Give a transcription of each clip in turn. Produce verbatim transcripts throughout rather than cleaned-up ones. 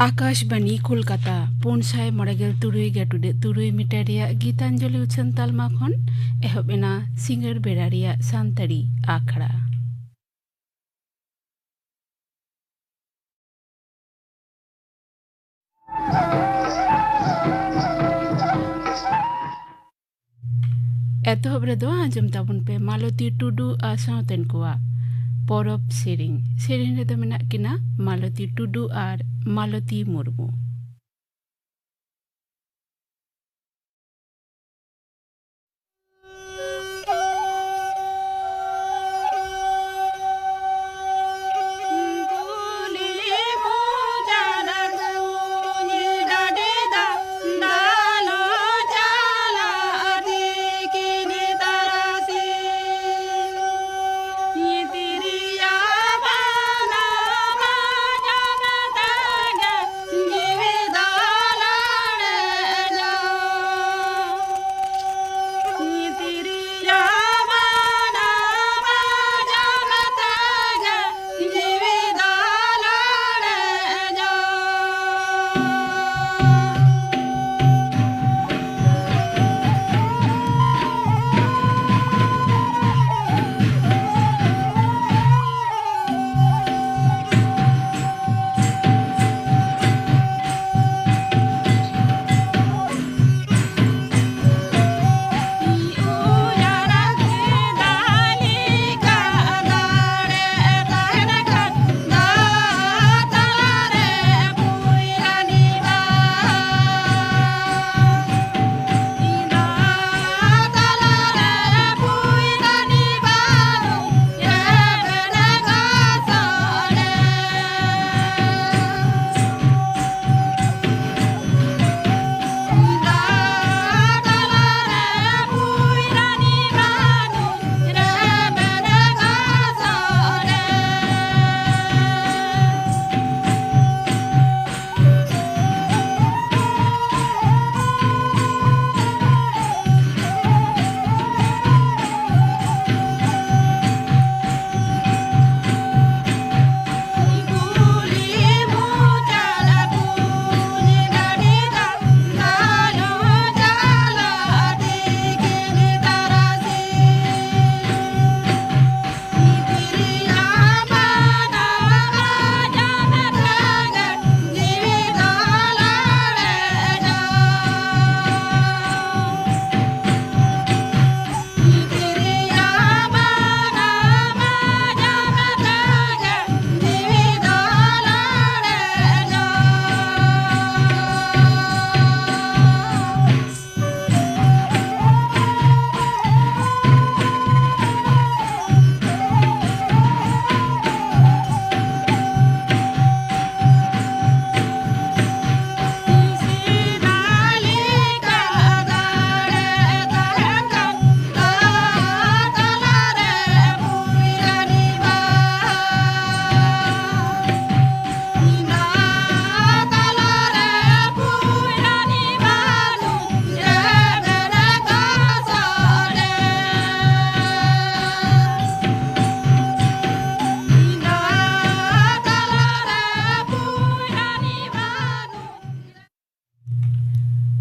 ᱟᱠᱟᱥᱵᱟᱱᱤ ᱠᱳᱞᱠᱟᱛᱟ, ᱯᱩᱱ ᱥᱟᱭ ᱢᱚᱬᱮ ᱜᱮᱞ ᱛᱩᱨᱩᱭ ᱜᱮᱴᱩᱰᱮ ᱛᱩᱨᱩᱭ ᱢᱤᱴᱟᱨ ᱨᱮᱭᱟᱜ ᱜᱤᱛᱟᱧᱡᱚᱞᱤ ᱩᱪᱷᱟᱹᱱ ᱛᱟᱞᱢᱟ ᱠᱷᱚᱱ ᱮᱦᱚᱵ ᱮᱱᱟ ᱥᱤᱸᱜᱟᱹᱲ ᱵᱮᱲᱟ ᱨᱮᱭᱟᱜ ᱥᱟᱱᱛᱟᱲᱤ ᱟᱠᱷᱲᱟ᱾ ᱮᱛᱚᱦᱚᱵ ᱨᱮᱫᱚ ᱟᱸᱡᱚᱢ ᱛᱟᱵᱚᱱ ᱯᱮ ᱢᱟᱞᱚᱛᱤ ᱴᱩᱰᱩ ᱟᱨ ᱥᱟᱶᱛᱮᱱ ᱠᱚᱣᱟᱜ ᱯᱚᱨᱚᱵᱽ ᱥᱮᱨᱮᱧ᱾ ᱥᱮᱨᱮᱧ ᱨᱮᱫᱚ ᱢᱮᱱᱟᱜ ᱠᱤᱱᱟ ᱢᱟᱞᱚᱛᱤ ᱴᱩᱰᱩ ᱟᱨ ᱢᱟᱞᱚᱛᱤ ᱢᱩᱨᱢᱩ᱾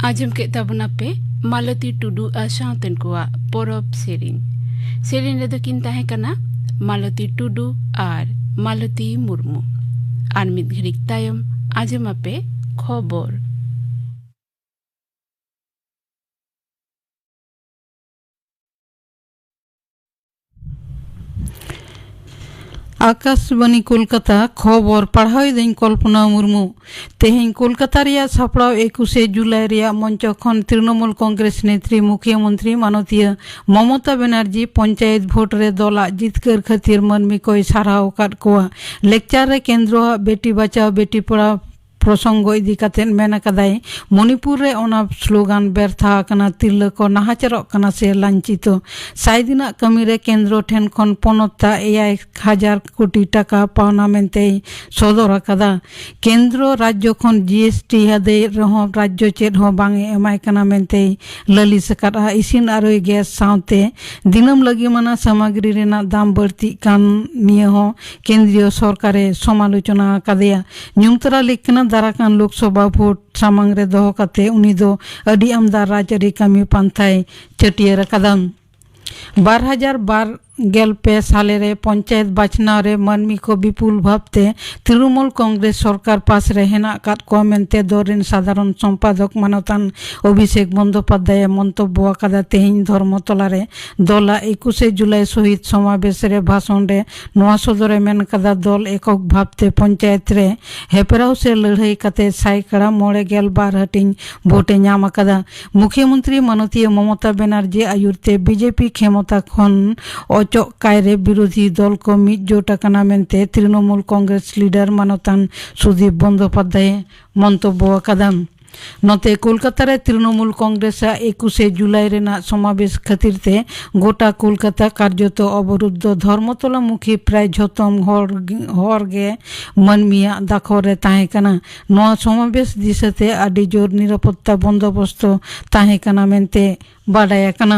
ᱟᱸᱡᱚᱢ ᱠᱮᱫ ᱛᱟᱵᱚᱱᱟᱯᱮ ᱢᱟᱞᱚᱛᱤ ᱴᱩᱰᱩ ᱟᱨ ᱥᱟᱶᱛᱮᱱ ᱠᱚᱣᱟᱜ ᱯᱚᱨᱚᱵᱽ ᱥᱮᱨᱮᱧ᱾ ᱥᱮᱨᱮᱧ ᱨᱮᱫᱚ ᱠᱤᱱ ᱛᱟᱦᱮᱸ ᱠᱟᱱᱟ ᱢᱟᱞᱚᱛᱤ ᱴᱩᱰᱩ ᱟᱨ ᱢᱟᱞᱚᱛᱤ ᱢᱩᱨᱢᱩ᱾ ᱟᱨ ᱢᱤᱫ ᱜᱷᱟᱹᱲᱤᱡ ᱛᱟᱭᱚᱢ ᱟᱸᱡᱚᱢᱟᱯᱮ ᱠᱷᱚᱵᱚᱨ᱾ ᱟᱠᱟᱥᱵᱟᱱᱤ ᱠᱳᱞᱠᱟᱛᱟ, ᱠᱷᱚᱵᱚᱨ ᱯᱟᱲᱦᱟᱣ ᱮᱫᱟᱹᱧ ᱠᱚᱞᱯᱚᱱᱟ ᱢᱩᱨᱢᱩ᱾ ᱛᱮᱦᱮᱧ ᱠᱳᱞᱠᱟᱛᱟ ᱨᱮᱭᱟᱜ ᱥᱟᱯᱲᱟᱣ ᱮᱠᱩᱥᱮ ᱡᱩᱞᱟᱭ ᱨᱮᱭᱟᱜ ᱢᱚᱧᱪᱚ ᱠᱷᱚᱱ ᱛᱨᱤᱱᱚᱢᱩᱞ ᱠᱚᱝᱜᱨᱮᱥ ᱱᱮᱛᱨᱤ ᱢᱩᱠᱷᱭᱟᱹ ᱢᱚᱱᱛᱨᱤ ᱢᱟᱱᱚᱛᱤᱭᱟᱹ ᱢᱚᱢᱚᱛᱟ ᱵᱮᱱᱟᱨᱡᱤ ᱯᱚᱧᱪᱟᱭᱮᱛ ᱵᱷᱳᱴ ᱨᱮ ᱫᱚᱞᱟᱜ ᱡᱤᱛᱠᱟᱹᱨ ᱠᱷᱟᱹᱛᱤᱨ ᱢᱟᱹᱱᱢᱤ ᱠᱚᱭ ᱥᱟᱨᱦᱟᱣ ᱟᱠᱟᱫ ᱠᱚᱣᱟ᱾ ᱞᱮᱠᱪᱟᱨ ᱨᱮ ᱠᱮᱱᱫᱨᱚ ᱟᱜ ᱵᱮᱴᱤ ᱵᱟᱪᱟᱣ ᱵᱮᱴᱤ ᱯᱟᱲᱦᱟᱣ ᱯᱨᱚᱥᱚᱝᱜᱚ ᱤᱫᱤ ᱠᱟᱛᱮ ᱢᱮᱱ ᱟᱠᱟᱫᱟᱭ, ᱢᱚᱱᱤᱯᱩᱨ ᱨᱮ ᱚᱱᱟ ᱥᱞᱳᱜᱟᱱ ᱵᱮᱨᱛᱷᱟ ᱟᱠᱟᱱᱟ, ᱛᱤᱨᱞᱟᱹ ᱠᱚ ᱱᱟᱦᱟᱪᱟᱨᱚᱜ ᱠᱟᱱᱟ ᱥᱮ ᱞᱟᱧᱪᱤᱛᱚ᱾ ᱥᱟᱭ ᱫᱤᱱᱟᱜ ᱠᱟᱹᱢᱤ ᱨᱮ ᱠᱮᱱᱫᱨᱚ ᱴᱷᱮᱱ ᱠᱷᱚᱱ ᱯᱚᱱᱚᱛ ᱛᱟ ᱮᱭᱟᱭ ᱦᱟᱡᱟᱨ ᱠᱳᱴᱤ ᱴᱟᱠᱟ ᱯᱟᱣᱱᱟ ᱢᱮᱱᱛᱮᱭ ᱥᱚᱫᱚᱨ ᱟᱠᱟᱫᱟ᱾ ᱠᱮᱱᱫᱨᱚ ᱨᱟᱡᱽᱡᱚ ᱠᱷᱚᱱ ᱡᱤ ᱮᱥ ᱴᱤ ᱦᱟᱹᱫᱟᱹᱭ ᱨᱮᱦᱚᱸ ᱨᱟᱡᱽᱡᱚ ᱪᱮᱫ ᱦᱚᱸ ᱵᱟᱝ ᱮ ᱮᱢᱟᱭ ᱠᱟᱱᱟ ᱢᱮᱱᱛᱮᱭ ᱞᱟᱹᱞᱤᱥ ᱟᱠᱟᱫᱼᱟ᱾ ᱤᱥᱤᱱ ᱟᱨᱚᱭ ᱜᱮᱥ ᱥᱟᱶᱛᱮ ᱫᱤᱱᱟᱹᱢ ᱞᱟᱹᱜᱤᱫ ᱢᱟᱱᱟ ᱥᱟᱢᱟᱜᱨᱤ ᱨᱮᱱᱟᱜ ᱫᱟᱢ ᱵᱟᱹᱲᱛᱤᱜ ᱠᱟᱱ ᱱᱤᱭᱟᱹ ᱦᱚᱸ ᱠᱮᱱᱫᱨᱤᱭᱚ ᱥᱚᱨᱠᱟᱨᱮ ᱥᱚᱢᱟᱞᱳᱪᱚᱱᱟ ᱟᱠᱟᱫᱮᱭᱟ᱾ ᱧᱩᱢ ᱛᱚᱨᱟ ᱞᱮᱠ ᱠᱟᱱᱟ, ᱫᱟᱨᱟ ᱠᱟᱱ ᱞᱳᱠᱥᱚᱵᱷᱟ ᱵᱷᱳᱴ ᱥᱟᱢᱟᱝ ᱨᱮ ᱫᱚᱦᱚ ᱠᱟᱛᱮ ᱩᱱᱤ ᱫᱚ ᱟᱹᱰᱤ ᱟᱢᱫᱟ ᱨᱟᱡᱽᱟᱹᱨᱤ ᱠᱟᱹᱢᱤ ᱯᱟᱱᱛᱷᱟᱭ ᱪᱷᱟᱹᱴᱭᱟᱹᱨ ᱟᱠᱟᱫᱟ᱾ ᱵᱟᱨ ᱦᱟᱡᱟᱨ ᱵᱟᱨ ᱜᱮᱞ ᱯᱮ ᱥᱟᱞᱮ ᱨᱮ ᱯᱚᱧᱪᱟᱭᱮᱛ ᱵᱟᱪᱷᱱᱟᱣ ᱨᱮ ᱢᱟᱹᱱᱢᱤ ᱠᱚ ᱵᱤᱯᱩᱞ ᱵᱷᱟᱵᱽᱛᱮ ᱛᱨᱤᱱᱚᱢᱩᱞ ᱠᱚᱝᱜᱨᱮᱥ ᱥᱚᱨᱠᱟᱨ ᱯᱟᱥ ᱨᱮ ᱦᱮᱱᱟᱜ ᱟᱠᱟᱫ ᱠᱚᱣᱟ ᱢᱮᱱᱛᱮ ᱫᱚᱞ ᱨᱮᱱ ᱥᱟᱫᱷᱟᱨᱚᱱ ᱥᱚᱢᱯᱟᱫᱚᱠ ᱢᱟᱱᱚᱛᱟᱱ ᱚᱵᱷᱤᱥᱮᱠ ᱵᱚᱱᱫᱳᱯᱟᱫᱽᱫᱷᱟᱭᱮ ᱢᱚᱱᱛᱚᱵᱵᱚ ᱟᱠᱟᱫᱟ᱾ ᱛᱮᱦᱮᱧ ᱫᱷᱚᱨᱢᱚᱛᱚᱞᱟ ᱨᱮ ᱫᱚᱞᱟᱜ ᱮᱠᱩᱥᱮ ᱡᱩᱞᱟᱭ ᱥᱚᱦᱤᱫ ᱥᱚᱢᱟᱵᱮᱥ ᱨᱮ ᱵᱷᱟᱥᱚᱱ ᱨᱮ ᱱᱚᱣᱟ ᱥᱚᱫᱚᱨᱮ ᱢᱮᱱ ᱠᱟᱫᱟ, ᱫᱚᱞ ᱮᱠᱚᱠ ᱵᱷᱟᱵᱽᱛᱮ ᱯᱚᱧᱪᱟᱭᱮᱛ ᱨᱮ ᱦᱮᱯᱨᱟᱣ ᱥᱮ ᱞᱟᱹᱲᱦᱟᱹᱭ ᱠᱟᱛᱮ ᱥᱟᱭᱠᱟᱲᱟ ᱢᱚᱬᱮ ᱜᱮᱞ ᱵᱟᱨ ᱦᱟᱹᱴᱤᱧ ᱵᱷᱳᱴ ᱮ ᱧᱟᱢ ᱟᱠᱟᱫᱟ᱾ ᱢᱩᱠᱷᱭᱟᱹᱢᱚᱱᱛᱨᱤ ᱢᱟᱱᱚᱛᱤᱭᱟᱹ ᱢᱚᱢᱚᱛᱟ ᱵᱮᱱᱟᱨᱡᱤ ᱟᱭᱩᱨ ᱛᱮ ᱵᱤᱡᱮᱯᱤ ᱠᱷᱮᱢᱚᱛᱟ ᱠᱷᱚᱱ ᱚᱪᱚᱜ ᱠᱟᱭᱨᱮ ᱵᱤᱨᱳᱫᱷᱤ ᱫᱚᱞ ᱠᱚ ᱢᱤᱫ ᱡᱳᱴ ᱟᱠᱟᱱᱟ ᱢᱮᱱᱛᱮ ᱛᱨᱤᱱᱚᱢᱩᱞ ᱠᱚᱝᱜᱨᱮᱥ ᱞᱤᱰᱟᱨ ᱢᱟᱱᱚᱛᱟᱱ ᱥᱩᱫᱤᱯ ᱵᱚᱱᱫᱳᱯᱟᱫᱽᱫᱷᱟᱭᱮ ᱢᱚᱱᱛᱚᱵᱵᱚ ᱟᱠᱟᱫᱟ᱾ ᱱᱚᱛᱮ ᱠᱳᱞᱠᱟᱛᱟ ᱨᱮ ᱛᱨᱤᱱᱚᱢᱩᱞ ᱠᱚᱝᱜᱨᱮᱥ ᱟᱜ ᱮᱠᱩᱥᱮ ᱡᱩᱞᱟᱭ ᱨᱮᱱᱟᱜ ᱥᱚᱢᱟᱵᱮᱥ ᱠᱷᱟᱹᱛᱤᱨ ᱛᱮ ᱜᱚᱴᱟ ᱠᱳᱞᱠᱟᱛᱟ ᱠᱟᱨᱡᱚᱛᱚ ᱚᱵᱚᱨᱩᱫᱷ ᱫᱚ ᱫᱷᱚᱨᱢᱚᱛᱚᱞᱟ ᱢᱩᱠᱷᱤ ᱯᱨᱟᱭ ᱡᱷᱚᱛᱚᱢ ᱦᱚᱲ ᱜᱮ, ᱦᱚᱨ ᱜᱮ ᱢᱟᱹᱱᱢᱤᱭᱟᱜ ᱫᱟᱠᱷᱚᱨ ᱨᱮ ᱛᱟᱦᱮᱸ ᱠᱟᱱᱟ᱾ ᱱᱚᱣᱟ ᱥᱚᱢᱟᱵᱮᱥ ᱫᱤᱥᱟᱹᱛᱮ ᱟᱹᱰᱤ ᱡᱳᱨ ᱱᱤᱨᱟᱯᱚᱛᱛᱟ ᱵᱚᱱᱫᱳᱵᱚᱥᱛᱚ ᱛᱟᱦᱮᱸ ᱠᱟᱱᱟ ᱢᱮᱱᱛᱮ ᱵᱟᱰᱟᱭ ᱟᱠᱟᱱᱟ᱾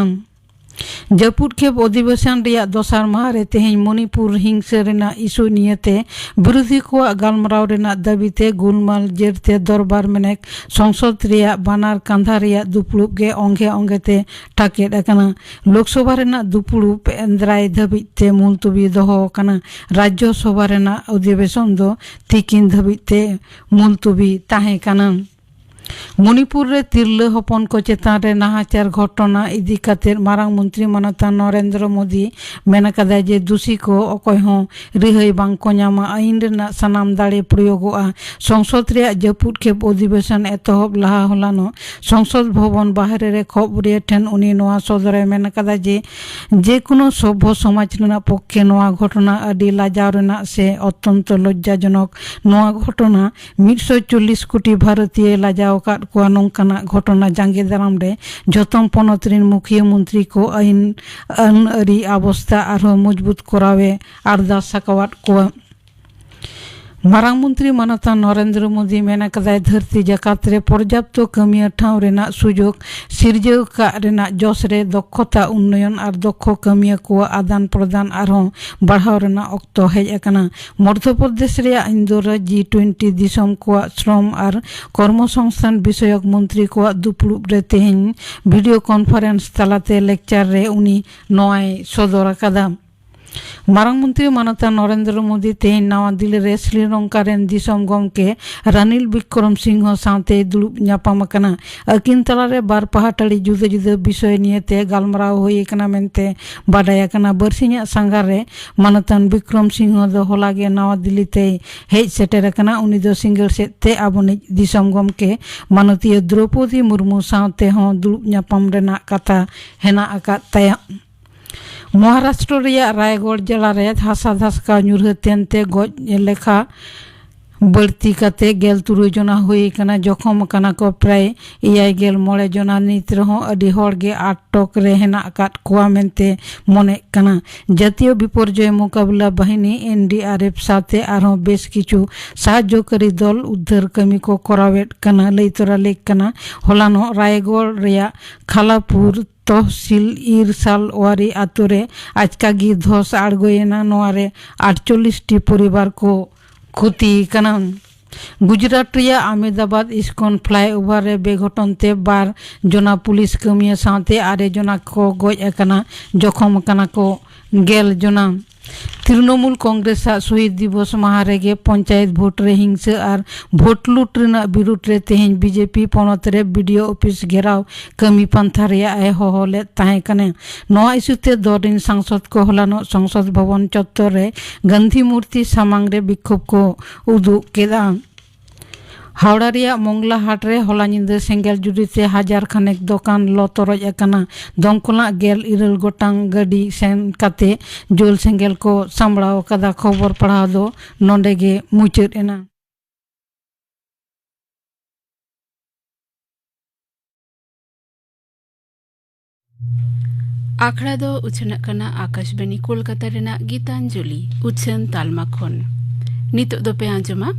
ᱡᱟᱹᱯᱩᱫ ᱠᱷᱮᱯ ᱚᱫᱷᱤᱵᱮᱥᱚᱱ ᱨᱮᱭᱟᱜ ᱫᱚᱥᱟᱨ ᱢᱟᱦᱟ ᱨᱮ ᱛᱮᱦᱮᱧ ᱢᱚᱱᱤᱯᱩᱨ ᱦᱤᱝᱥᱟᱹ ᱨᱮᱱᱟᱜ ᱤᱥᱩ ᱱᱤᱭᱟᱹᱛᱮ ᱵᱤᱨᱳᱫᱷᱤ ᱠᱚᱣᱟᱜ ᱜᱟᱞᱢᱟᱨᱟᱣ ᱨᱮᱱᱟᱜ ᱫᱟᱹᱵᱤ ᱛᱮ ᱜᱩᱞᱢᱟᱞ ᱡᱮᱨ ᱛᱮ ᱫᱚᱨᱵᱟᱨ ᱢᱮᱱᱮᱠ ᱥᱚᱝᱥᱚᱫ ᱨᱮᱭᱟᱜ ᱵᱟᱱᱟᱨ ᱠᱟᱸᱫᱷᱟ ᱨᱮᱭᱟᱜ ᱫᱩᱯᱲᱩᱵ ᱜᱮ ᱚᱝᱜᱮ ᱚᱝᱜᱮ ᱛᱮ ᱴᱟᱠᱮᱫ ᱟᱠᱟᱱᱟ᱾ ᱞᱳᱠᱥᱚᱵᱷᱟ ᱨᱮᱱᱟᱜ ᱫᱩᱯᱲᱩᱵ ᱮᱱᱫᱨᱟᱭ ᱫᱷᱟᱹᱵᱤᱡ ᱛᱮ ᱢᱩᱞᱛᱩᱵᱤ ᱫᱚᱦᱚ ᱟᱠᱟᱱᱟ᱾ ᱨᱟᱡᱽᱭᱚ ᱥᱚᱵᱷᱟ ᱨᱮᱱᱟᱜ ᱚᱫᱷᱤᱵᱮᱥᱚᱱ ᱫᱚ ᱛᱤᱠᱤᱱ ᱫᱷᱟᱹᱵᱤᱡ ᱛᱮ ᱢᱩᱞᱛᱩᱵᱤ ᱛᱟᱦᱮᱸ ᱠᱟᱱᱟ᱾ ᱢᱚᱱᱤᱯᱩᱨ ᱨᱮ ᱛᱤᱨᱞᱟᱹ ᱦᱚᱯᱚᱱ ᱠᱚ ᱪᱮᱛᱟᱱ ᱨᱮ ᱱᱟᱦᱟᱪᱟᱨ ᱜᱷᱚᱴᱚᱱᱟ ᱤᱫᱤ ᱠᱟᱛᱮ ᱢᱟᱨᱟᱝ ᱢᱚᱱᱛᱨᱤ ᱢᱟᱱᱚᱛᱟᱱ ᱱᱚᱨᱮᱱᱫᱨᱚ ᱢᱳᱫᱤ ᱢᱮᱱ ᱟᱠᱟᱫᱟᱭ ᱡᱮ ᱫᱩᱥᱤ ᱠᱚ ᱚᱠᱚᱭ ᱦᱚᱸ ᱨᱤᱦᱟᱹᱭ ᱵᱟᱝ ᱠᱚ ᱧᱟᱢᱟ, ᱟᱹᱭᱤᱱ ᱨᱮᱱᱟᱜ ᱥᱟᱱᱟᱢ ᱫᱟᱲᱮ ᱯᱨᱚᱭᱳᱜᱚᱜᱼᱟ᱾ ᱥᱚᱝᱥᱚᱫ ᱨᱮᱭᱟᱜ ᱡᱟᱹᱯᱩᱫ ᱠᱷᱮᱯ ᱚᱫᱷᱤᱵᱮᱥᱚᱱ ᱮᱛᱚᱦᱚᱵ ᱞᱟᱦᱟ ᱦᱚᱞᱟᱱᱚᱜ ᱥᱚᱝᱥᱚᱫ ᱵᱷᱚᱵᱚᱱ ᱵᱟᱦᱨᱮ ᱨᱮ ᱠᱷᱚᱵᱚᱨᱤᱭᱟᱹ ᱴᱷᱮᱱ ᱩᱱᱤ ᱱᱚᱣᱟ ᱥᱚᱫᱚᱨᱮ ᱢᱮᱱ ᱟᱠᱟᱫᱟ ᱡᱮ ᱡᱮᱠᱳᱱᱳ ᱥᱚᱵᱷᱚ ᱥᱚᱢᱟᱡᱽ ᱨᱮᱱᱟᱜ ᱯᱚᱠᱠᱷᱮ ᱱᱚᱣᱟ ᱜᱷᱚᱴᱚᱱᱟ ᱟᱹᱰᱤ ᱞᱟᱡᱟᱣ ᱨᱮᱱᱟᱜ ᱥᱮ ᱚᱛᱛᱚᱱᱛᱚ ᱞᱚᱡᱡᱟᱡᱚᱱᱚᱠ᱾ ᱱᱚᱣᱟ ᱜᱷᱚᱴᱚᱱᱟ ᱢᱤᱫ ᱥᱚ ᱪᱚᱞᱞᱤᱥ ᱠᱳᱴᱤ ᱵᱷᱟᱨᱚᱛᱤᱭᱚ ᱞᱟᱡᱟᱣ ᱟᱠᱟᱫ ᱠᱚᱣᱟ᱾ ᱱᱚᱝᱠᱟᱱᱟᱜ ᱜᱷᱚᱴᱚᱱᱟ ᱡᱟᱸᱜᱮ ᱫᱟᱨᱟᱢ ᱨᱮ ᱡᱚᱛᱚᱢ ᱯᱚᱱᱚᱛ ᱨᱤᱱ ᱢᱩᱠᱷᱤᱭᱟᱹ ᱢᱚᱱᱛᱨᱤ ᱠᱚ ᱟᱹᱭᱤᱱ ᱟᱹᱱ ᱟᱹᱨᱤ ᱟᱵᱚᱥᱛᱟ ᱟᱨᱦᱚᱸ ᱢᱚᱡᱽᱵᱩᱛ ᱠᱚᱨᱟᱣ ᱮ ᱟᱨᱫᱟᱥ ᱟᱠᱟᱣᱟᱫ ᱠᱚᱣᱟ᱾ ᱢᱟᱨᱟᱝ ᱢᱚᱱᱛᱨᱤ ᱢᱟᱱᱚᱛᱟᱱ ᱱᱚᱨᱮᱱᱫᱨᱚ ᱢᱳᱫᱤ ᱢᱮᱱ ᱟᱠᱟᱫᱟᱭ, ᱫᱷᱟᱹᱨᱛᱤ ᱡᱟᱠᱟᱛ ᱨᱮ ᱯᱚᱨᱡᱟᱯᱛᱚ ᱠᱟᱹᱢᱤᱭᱟᱹ ᱴᱷᱟᱶ ᱨᱮᱱᱟᱜ ᱥᱩᱡᱳᱜᱽ ᱥᱤᱨᱡᱟᱹᱣ ᱠᱟᱜ ᱨᱮᱱᱟᱜ ᱡᱚᱥ ᱨᱮ ᱫᱚᱠᱷᱚᱛᱟ ᱩᱱᱱᱚᱭᱚᱱ ᱟᱨ ᱫᱚᱠᱷᱚ ᱠᱟᱹᱢᱤᱭᱟᱹ ᱠᱚᱣᱟᱜ ᱟᱫᱟᱱ ᱯᱨᱚᱫᱟᱱ ᱟᱨᱦᱚᱸ ᱵᱟᱲᱦᱟᱣ ᱨᱮᱱᱟᱜ ᱚᱠᱛᱚ ᱦᱮᱡ ᱟᱠᱟᱱᱟ᱾ ᱢᱚᱫᱷᱭᱚ ᱯᱨᱚᱫᱮᱥ ᱨᱮᱭᱟᱜ ᱤᱱᱫᱳᱨ ᱨᱮ ᱡᱤ ᱴᱩᱭᱮᱱᱴᱤ ᱫᱤᱥᱚᱢ ᱠᱚᱣᱟᱜ ᱥᱨᱚᱢ ᱟᱨ ᱠᱚᱨᱢᱚ ᱥᱚᱝᱥᱛᱷᱟᱱ ᱵᱤᱥᱚᱭᱚᱠ ᱢᱚᱱᱛᱨᱤ ᱠᱚᱣᱟᱜ ᱫᱩᱯᱲᱩᱵ ᱨᱮ ᱛᱮᱦᱮᱧ ᱵᱷᱤᱰᱤᱭᱳ ᱠᱚᱱᱯᱷᱟᱨᱮᱱᱥ ᱛᱟᱞᱟᱛᱮ ᱞᱮᱠᱪᱟᱨ ᱨᱮ ᱩᱱᱤ ᱱᱚᱣᱟᱭ ᱥᱚᱫᱚᱨ ᱟᱠᱟᱫᱟ᱾ ᱢᱟᱨᱟᱝ ᱢᱚᱱᱛᱨᱤ ᱢᱟᱱᱚᱛᱟᱱ ᱱᱚᱨᱮᱱᱫᱨᱚ ᱢᱳᱫᱤ ᱛᱮᱦᱮᱧ ᱱᱟᱣᱟ ᱫᱤᱞᱞᱤ ᱨᱮ ᱥᱨᱤᱞᱚᱝᱠᱟ ᱨᱮᱱ ᱫᱤᱥᱚᱢ ᱜᱚᱢᱠᱮ ᱨᱟᱱᱤᱞ ᱵᱤᱠᱨᱚᱢ ᱥᱤᱝᱦᱚ ᱥᱟᱶᱛᱮᱭ ᱫᱩᱲᱩᱵ ᱧᱟᱯᱟᱢ ᱟᱠᱟᱱᱟ᱾ ᱟᱹᱠᱤᱱ ᱛᱟᱞᱟᱨᱮ ᱵᱟᱨ ᱯᱟᱦᱴᱟᱲᱤ ᱡᱩᱫᱟᱹ ᱡᱩᱫᱟᱹ ᱵᱤᱥᱚᱭ ᱱᱤᱭᱮᱛᱮ ᱜᱟᱞᱢᱟᱨᱟᱣ ᱦᱩᱭ ᱟᱠᱟᱱᱟ ᱢᱮᱱᱛᱮ ᱵᱟᱰᱟᱭ ᱟᱠᱟᱱᱟ᱾ ᱵᱟᱹᱨᱥᱤᱧᱟᱜ ᱥᱟᱸᱜᱷᱟᱨ ᱨᱮ ᱢᱟᱱᱚᱛᱟᱱ ᱵᱤᱠᱨᱚᱢ ᱥᱤᱝᱦᱚ ᱫᱚ ᱦᱚᱞᱟ ᱜᱮ ᱱᱟᱣᱟ ᱫᱤᱞᱞᱤ ᱛᱮᱭ ᱦᱮᱡ ᱥᱮᱴᱮᱨ ᱟᱠᱟᱱᱟ᱾ ᱩᱱᱤ ᱫᱚ ᱥᱤᱸᱜᱟᱹᱲ ᱥᱮᱫ ᱛᱮ ᱟᱵᱚᱱᱤᱡ ᱫᱤᱥᱚᱢ ᱜᱚᱢᱠᱮ ᱢᱟᱱᱚᱛᱤᱭᱟᱹ ᱫᱨᱚᱯᱚᱫᱤ ᱢᱩᱨᱢᱩ ᱥᱟᱶᱛᱮ ᱦᱚᱸ ᱫᱩᱲᱩᱵ ᱧᱟᱯᱟᱢ ᱨᱮᱱᱟᱜ ᱠᱟᱛᱷᱟ ᱦᱮᱱᱟᱜ ᱟᱠᱟᱫ ᱛᱟᱭᱟ᱾ ᱢᱚᱦᱟᱨᱟᱥᱴᱨᱚ ᱨᱮᱭᱟᱜ ᱨᱟᱭᱜᱚᱲ ᱡᱮᱞᱟ ᱨᱮ ᱦᱟᱥᱟ ᱫᱷᱟᱥᱠᱟᱣ ᱧᱩᱨᱦᱟᱹ ᱛᱮᱱᱛᱮ ᱜᱚᱡ ᱞᱮᱠᱷᱟ ᱵᱟᱹᱲᱛᱤ ᱠᱟᱛᱮ ᱜᱮᱞ ᱛᱩᱨᱩᱭ ᱡᱚᱱᱟ ᱦᱩᱭ ᱟᱠᱟᱱᱟ, ᱡᱚᱠᱷᱚᱢ ᱟᱠᱟᱱᱟ ᱠᱚ ᱯᱨᱟᱭ ᱮᱭᱟᱭ ᱜᱮᱞ ᱢᱚᱬᱮ ᱡᱚᱱᱟ᱾ ᱱᱤᱛ ᱨᱮᱦᱚᱸ ᱟᱹᱰᱤ ᱦᱚᱲ ᱜᱮ ᱟᱴᱚᱠ ᱨᱮ ᱦᱮᱱᱟᱜ ᱟᱠᱟᱫ ᱠᱚᱣᱟ ᱢᱮᱱᱛᱮ ᱢᱚᱱᱮᱜ ᱠᱟᱱᱟ᱾ ᱡᱟᱹᱛᱤᱭᱚ ᱵᱤᱯᱚᱨᱡᱚᱭ ᱢᱩᱠᱟᱵᱤᱞᱟ ᱵᱟᱦᱤᱱᱤ, NDRF, ᱥᱟᱶᱛᱮ ᱟᱨᱦᱚᱸ ᱵᱮᱥ ᱠᱤᱪᱷᱩ ᱥᱟᱦᱟᱡᱽᱡᱚᱠᱟᱨᱤ ᱫᱚᱞ ᱩᱫᱽᱫᱷᱟᱹᱨ ᱠᱟᱹᱢᱤ ᱠᱚ ᱠᱚᱨᱟᱣᱮᱫ ᱠᱟᱱᱟ᱾ ᱞᱟᱹᱭ ᱛᱚᱨᱟ ᱞᱮᱠ ᱠᱟᱱᱟ, ᱦᱚᱞᱟᱱᱚᱜ ᱨᱟᱭᱜᱚᱲ ᱨᱮᱭᱟᱜ ᱠᱷᱟᱞᱟᱯᱩᱨ ᱛᱚᱦᱥᱤᱞ ᱤᱨᱥᱟᱞ ᱣᱟᱨᱤ ᱟᱛᱳ ᱨᱮ ᱟᱪᱠᱟ ᱜᱮ ᱫᱷᱚᱥ ᱟᱬᱜᱚᱭᱮᱱᱟ᱾ ᱱᱚᱣᱟ ᱨᱮ ᱟᱴᱪᱚᱞᱞᱤᱥ ᱴᱤ ᱯᱚᱨᱤᱵᱟᱨ ᱠᱚ ᱠᱷᱚᱛᱤ ᱠᱟᱱᱟ᱾ ᱜᱩᱡᱽᱨᱟᱴ ᱨᱮᱭᱟᱜ ᱟᱦᱢᱮᱫᱟᱵᱟᱫ ᱤᱥᱠᱚᱱ ᱯᱷᱞᱟᱭᱳᱵᱷᱟᱨ ᱨᱮ ᱵᱮᱜᱷᱚᱴᱚᱱ ᱛᱮ ᱵᱟᱨ ᱡᱚᱱᱟ ᱯᱩᱞᱤᱥ ᱠᱟᱹᱢᱤᱭᱟᱹ ᱥᱟᱶᱛᱮ ᱟᱨᱮ ᱡᱚᱱᱟ ᱠᱚ ᱜᱚᱡ ᱟᱠᱟᱱᱟ, ᱡᱚᱠᱷᱚᱢ ᱟᱠᱟᱱᱟ ᱠᱚ ᱜᱮᱞ ᱡᱚᱱᱟ᱾ ᱛᱨᱤᱱᱚᱢᱩᱞ ᱠᱚᱝᱜᱨᱮᱥ ᱟᱜ ᱥᱚᱦᱤᱫ ᱫᱤᱵᱚᱥ ᱢᱟᱦᱟ ᱨᱮᱜᱮ ᱯᱚᱧᱪᱟᱭᱮᱛ ᱵᱷᱳᱴ ᱨᱮ ᱦᱤᱝᱥᱟᱹ ᱟᱨ ᱵᱷᱳᱴ ᱞᱩᱴ ᱨᱮᱱᱟᱜ ᱵᱤᱨᱩᱫᱷ ᱨᱮ ᱛᱮᱦᱮᱧ BJP ᱯᱚᱱᱚᱛ ᱨᱮ BDO ᱚᱯᱷᱤᱥ ᱜᱷᱮᱨᱟᱣ ᱠᱟᱹᱢᱤ ᱯᱟᱱᱛᱷᱟ ᱨᱮᱭᱟᱜ ᱮ ᱦᱚᱦᱚ ᱞᱮᱫ ᱛᱟᱦᱮᱸ ᱠᱟᱱᱟ᱾ ᱱᱚᱣᱟ ᱤᱥᱩ ᱛᱮ ᱫᱚᱞ ᱨᱤᱱ ᱥᱟᱝᱥᱚᱫ ᱠᱚ ᱦᱚᱞᱟᱱᱚᱜ ᱥᱚᱝᱥᱚᱫ ᱵᱷᱚᱵᱚᱱ ᱪᱚᱛᱛᱚᱨ ᱨᱮ ᱜᱟᱱᱫᱷᱤ ᱢᱩᱨᱛᱤ ᱥᱟᱢᱟᱝ ᱨᱮ ᱵᱤᱠᱠᱷᱳᱵ ᱠᱚ ᱩᱫᱩᱜ ᱠᱮᱫᱟ᱾ ᱦᱟᱣᱲᱟ ᱨᱮᱭᱟᱜ ᱢᱚᱝᱞᱟ ᱦᱟᱴ ᱨᱮ ᱦᱚᱞᱟ ᱧᱤᱫᱟᱹ ᱥᱮᱸᱜᱮᱞ ᱡᱩᱨᱤ ᱛᱮ ᱦᱟᱡᱟᱨ ᱠᱷᱟᱱᱮᱠ ᱫᱚᱠᱟᱱ ᱞᱚ ᱛᱚᱨᱚᱡ ᱟᱠᱟᱱᱟ᱾ ᱫᱚᱢᱠᱚᱞᱟᱜ ᱜᱮᱞ ᱤᱨᱟᱹᱞ ᱜᱚᱴᱟᱝ ᱜᱟᱹᱰᱤ ᱥᱮᱱ ᱠᱟᱛᱮ ᱡᱳᱞ ᱥᱮᱸᱜᱮᱞ ᱠᱚ ᱥᱟᱢᱵᱲᱟᱣ ᱟᱠᱟᱫᱟ᱾ ᱠᱷᱚᱵᱚᱨ ᱯᱟᱲᱦᱟᱣ ᱫᱚ ᱱᱚᱰᱮ ᱜᱮ ᱢᱩᱪᱟᱹᱫ ᱮᱱᱟ᱾ ᱟᱠᱷᱲᱟ ᱫᱚ ᱩᱪᱷᱟᱹᱱᱚᱜ ᱠᱟᱱᱟ ᱟᱠᱟᱥᱵᱟᱱᱤ ᱠᱳᱞᱠᱟᱛᱟ ᱨᱮᱱᱟᱜ ᱜᱤᱛᱟᱧᱡᱚᱞᱤ ᱩᱪᱷᱟᱹᱱ ᱛᱟᱞᱢᱟ ᱠᱷᱚᱱ᱾ ᱱᱤᱛᱚᱜ ᱫᱚᱯᱮ ᱟᱸᱡᱚᱢᱟ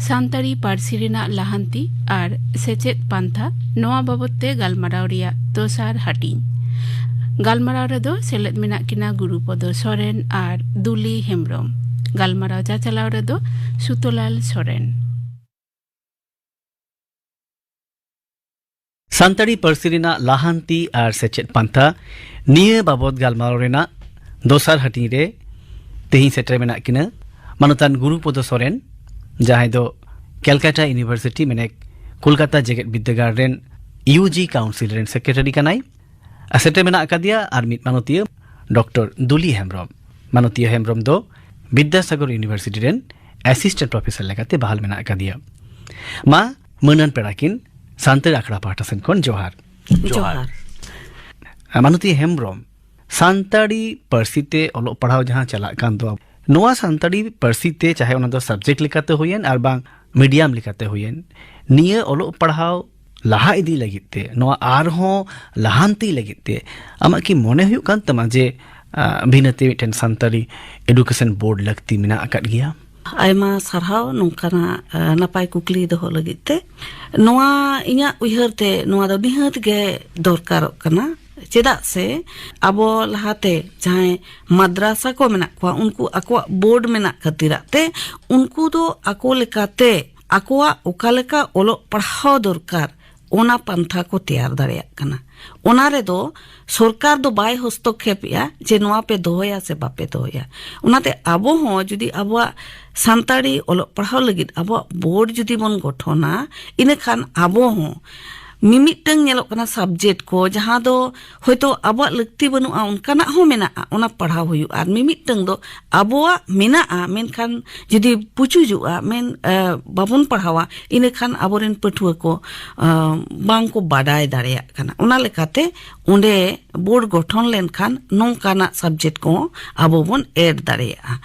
ᱥᱟᱱᱛᱟᱲᱤ ᱯᱟᱹᱨᱥᱤ ᱨᱮᱱᱟᱜ ᱞᱟᱦᱟᱱᱛᱤ ᱟᱨ ᱥᱮᱪᱮᱫ ᱯᱟᱱᱛᱷᱟ, ᱱᱚᱣᱟ ᱵᱟᱵᱚᱛ ᱛᱮ ᱜᱟᱞᱢᱟᱨᱟᱣ ᱨᱮᱭᱟᱜ ᱫᱚᱥᱟᱨ ᱦᱟᱹᱴᱤᱧ᱾ ᱜᱟᱞᱢᱟᱨᱟᱣ ᱨᱮᱫᱚ ᱥᱮᱞᱮᱫ ᱢᱮᱱᱟᱜ ᱠᱤᱱᱟ ᱜᱩᱨᱩᱯᱚᱫᱚ ᱥᱚᱨᱮᱱ ᱟᱨ ᱫᱩᱞᱤ ᱦᱮᱢᱵᱽᱨᱚᱢ᱾ ᱜᱟᱞᱢᱟᱨᱟᱣ ᱪᱟᱪᱟᱞᱟᱣ ᱨᱮᱫᱚ ᱥᱩᱛᱚᱞᱟᱞ ᱥᱚᱨᱮᱱ᱾ ᱥᱟᱱᱛᱟᱲᱤ ᱯᱟᱹᱨᱥᱤ ᱨᱮᱱᱟᱜ ᱞᱟᱦᱟᱱᱛᱤ ᱟᱨ ᱥᱮᱪᱮᱫ ᱯᱟᱱᱛᱷᱟ, ᱱᱤᱭᱟᱹ ᱵᱟᱵᱚᱛ ᱜᱟᱞᱢᱟᱨᱟᱣ ᱨᱮᱱᱟᱜ ᱫᱚᱥᱟᱨ ᱦᱟᱹᱴᱤᱧ ᱨᱮ ᱛᱮᱦᱮᱧ ᱥᱮᱴᱮᱨ ᱢᱮᱱᱟᱜ ᱠᱤᱱᱟ ᱢᱟᱱᱚᱛᱟᱱ ᱜᱩᱨᱩᱯᱚᱫᱚ ᱥᱚᱨᱮᱱ, ᱡᱟᱦᱟᱸᱭ ᱫᱚ ᱠᱮᱞᱠᱟᱴᱟ ᱤᱭᱩᱱᱤᱵᱷᱟᱨᱥᱤᱴᱤ, ᱢᱮᱱᱮᱠ ᱠᱳᱞᱠᱟᱛᱟ ᱡᱮᱜᱮᱛ ᱵᱤᱨᱫᱟᱹᱜᱟᱲ ᱨᱮᱱ UG ᱠᱟᱣᱩᱱᱥᱤᱞ ᱨᱮᱱ ᱥᱮᱠᱨᱮᱴᱟᱨᱤ ᱠᱟᱱᱟᱭ᱾ ᱟᱨ ᱥᱮᱴᱮᱨ ᱢᱮᱱᱟᱜ ᱟᱠᱟᱫᱮᱭᱟ ᱟᱨ ᱢᱤᱫ ᱢᱟᱱᱚᱛᱤᱭᱟᱹ, ᱰᱚᱠᱴᱚᱨ ᱫᱩᱞᱤ ᱦᱮᱢᱵᱽᱨᱚᱢ᱾ ᱢᱟᱱᱚᱛᱤᱭᱟᱹ ᱦᱮᱢᱵᱽᱨᱚᱢ ᱫᱚ ᱵᱤᱫᱽᱫᱟᱥᱟᱜᱚᱨ ᱤᱭᱩᱱᱤᱵᱷᱟᱨᱥᱤᱴᱤ ᱨᱮᱱ ᱮᱥᱤᱥᱴᱮᱱᱴ ᱯᱨᱚᱯᱷᱮᱥᱚᱨ ᱞᱮᱠᱟᱛᱮ ᱵᱟᱦᱟᱞ ᱢᱮᱱᱟᱜ ᱟᱠᱟᱫᱮᱭᱟ᱾ ᱢᱟ, ᱢᱟᱹᱱᱟᱱ ᱯᱮᱲᱟ ᱠᱤᱱ, ᱥᱟᱱᱛᱟᱲ ᱟᱠᱷᱲᱟ ᱯᱟᱦᱴᱟ ᱥᱮᱱ ᱠᱷᱚᱱ ᱡᱚᱦᱟᱨ᱾ ᱡᱚᱦᱟᱨ᱾ ᱟᱨ ᱢᱟᱱᱚᱛᱤᱭᱟᱹ ᱦᱮᱢᱵᱽᱨᱚᱢ, ᱥᱟᱱᱛᱟᱲᱤ ᱯᱟᱹᱨᱥᱤ ᱛᱮ ᱚᱞᱚᱜ ᱯᱟᱲᱦᱟᱣ ᱡᱟᱦᱟᱸ ᱪᱟᱞᱟᱜ ᱠᱟᱱ ᱫᱚ, ᱱᱚᱣᱟ ᱥᱟᱱᱛᱟᱲᱤ ᱯᱟᱹᱨᱥᱤ ᱛᱮ, ᱪᱟᱦᱮ ᱚᱱᱟ ᱫᱚ ᱥᱟᱵᱡᱮᱠᱴ ᱞᱮᱠᱟᱛᱮ ᱦᱩᱭᱮᱱ ᱟᱨ ᱵᱟᱝ ᱢᱤᱰᱤᱭᱟᱢ ᱞᱮᱠᱟᱛᱮ ᱦᱩᱭᱮᱱ, ᱱᱤᱭᱟᱹ ᱚᱞᱚᱜ ᱯᱟᱲᱦᱟᱣ ᱞᱟᱦᱟ ᱤᱫᱤ ᱞᱟᱹᱜᱤᱫ ᱛᱮ, ᱱᱚᱣᱟ ᱟᱨᱦᱚᱸ ᱞᱟᱦᱟᱱᱛᱤ ᱞᱟᱹᱜᱤᱫ ᱛᱮ ᱟᱢᱟᱜ ᱠᱤ ᱢᱚᱱᱮ ᱦᱩᱭᱩᱜ ᱠᱟᱱ ᱛᱟᱢᱟ ᱡᱮ ᱟᱸ, ᱵᱷᱤᱱᱟᱹᱛᱮ ᱢᱤᱫᱴᱮᱱ ᱥᱟᱱᱛᱟᱲᱤ ᱮᱰᱩᱠᱮᱥᱚᱱ ᱵᱳᱨᱰ ᱞᱟᱹᱠᱛᱤ ᱢᱮᱱᱟᱜ ᱟᱠᱟᱫ ᱜᱮᱭᱟ? ᱟᱭᱢᱟ ᱥᱟᱨᱦᱟᱣ ᱱᱚᱝᱠᱟᱱᱟᱜ, ᱟᱸ, ᱱᱟᱯᱟᱭ ᱠᱩᱠᱞᱤ ᱫᱚᱦᱚ ᱞᱟᱹᱜᱤᱫ ᱛᱮ᱾ ᱱᱚᱣᱟ ᱤᱧᱟᱹᱜ ᱩᱭᱦᱟᱹᱨ ᱛᱮ ᱱᱚᱣᱟ ᱫᱚ ᱱᱤᱦᱟᱹᱛ ᱜᱮ ᱫᱚᱨᱠᱟᱨᱚᱜ ᱠᱟᱱᱟ᱾ ᱪᱮᱫᱟᱜ ᱥᱮ ᱟᱵᱚ ᱞᱟᱦᱟᱛᱮ ᱡᱟᱦᱟᱸᱭ ᱢᱟᱫᱽᱨᱟᱥᱟ ᱠᱚ ᱢᱮᱱᱟᱜ ᱠᱚᱣᱟ, ᱩᱱᱠᱩ ᱟᱠᱚᱣᱟᱜ ᱵᱳᱨᱰ ᱢᱮᱱᱟᱜ ᱠᱷᱟᱹᱛᱤᱨᱟᱜ ᱛᱮ ᱩᱱᱠᱩ ᱫᱚ ᱟᱠᱚ ᱞᱮᱠᱟᱛᱮ ᱟᱠᱚᱣᱟᱜ ᱚᱠᱟ ᱞᱮᱠᱟ ᱚᱞᱚᱜ ᱯᱟᱲᱦᱟᱣ ᱫᱚᱨᱠᱟᱨ, ᱚᱱᱟ ᱯᱟᱱᱛᱷᱟ ᱠᱚ ᱛᱮᱭᱟᱨ ᱫᱟᱲᱮᱭᱟᱜ ᱠᱟᱱᱟ᱾ ᱚᱱᱟ ᱨᱮᱫᱚ ᱥᱚᱨᱠᱟᱨ ᱫᱚ ᱵᱟᱭ ᱦᱚᱥᱛᱚᱠᱠᱷᱮᱯᱮᱜᱼᱟ ᱡᱮ ᱱᱚᱣᱟ ᱯᱮ ᱫᱚᱦᱚᱭᱟ ᱥᱮ ᱵᱟᱯᱮ ᱫᱚᱦᱚᱭᱟ᱾ ᱚᱱᱟᱛᱮ ᱟᱵᱚ ᱦᱚᱸ ᱡᱩᱫᱤ ᱟᱵᱚᱣᱟᱜ ᱥᱟᱱᱛᱟᱲᱤ ᱚᱞᱚᱜ ᱯᱟᱲᱦᱟᱣ ᱞᱟᱹᱜᱤᱫ ᱟᱵᱚᱣᱟᱜ ᱵᱳᱨᱰ ᱡᱩᱫᱤ ᱵᱚᱱ ᱜᱚᱴᱷᱚᱱᱟ, ᱤᱱᱟᱹᱠᱷᱟᱱ ᱟᱵᱚ ᱦᱚᱸ ᱢᱤᱢᱤᱫᱴᱟᱝ ᱧᱮᱞᱚᱜ ᱠᱟᱱᱟ ᱥᱟᱵᱡᱮᱠᱴ ᱠᱚ, ᱡᱟᱦᱟᱸ ᱫᱚ ᱦᱚᱭᱛᱳ ᱟᱵᱚᱣᱟᱜ ᱞᱟᱹᱠᱛᱤ ᱵᱟᱹᱱᱩᱜᱼᱟ, ᱚᱱᱠᱟᱱᱟᱜ ᱦᱚᱸ ᱢᱮᱱᱟᱜᱼᱟ, ᱚᱱᱟ ᱯᱟᱲᱦᱟᱣ ᱦᱩᱭᱩᱜᱼᱟ᱾ ᱟᱨ ᱢᱤᱢᱤᱫᱴᱟᱝ ᱫᱚ ᱟᱵᱚᱣᱟᱜ ᱢᱮᱱᱟᱜᱼᱟ, ᱢᱮᱱᱠᱷᱟᱱ ᱡᱩᱫᱤ ᱯᱩᱪᱩᱡᱚᱜᱼᱟ, ᱢᱮᱱ, ᱮ, ᱵᱟᱵᱚᱱ ᱯᱟᱲᱦᱟᱣᱟ, ᱤᱱᱟᱹᱠᱷᱟᱱ ᱟᱵᱚᱨᱮᱱ ᱯᱟᱹᱴᱷᱩᱣᱟᱹ ᱠᱚ, ᱮ, ᱵᱟᱝ ᱠᱚ ᱵᱟᱰᱟᱭ ᱫᱟᱲᱮᱭᱟᱜ ᱠᱟᱱᱟ᱾ ᱚᱱᱟ ᱞᱮᱠᱟᱛᱮ ᱚᱸᱰᱮ ᱵᱳᱨᱰ ᱜᱚᱴᱷᱚᱱ ᱞᱮᱱᱠᱷᱟᱱ ᱱᱚᱝᱠᱟᱱᱟᱜ ᱥᱟᱵᱡᱮᱠᱴ ᱠᱚᱦᱚᱸ ᱟᱵᱚ ᱵᱚᱱ ᱮᱰ ᱫᱟᱲᱮᱭᱟᱜᱼᱟ᱾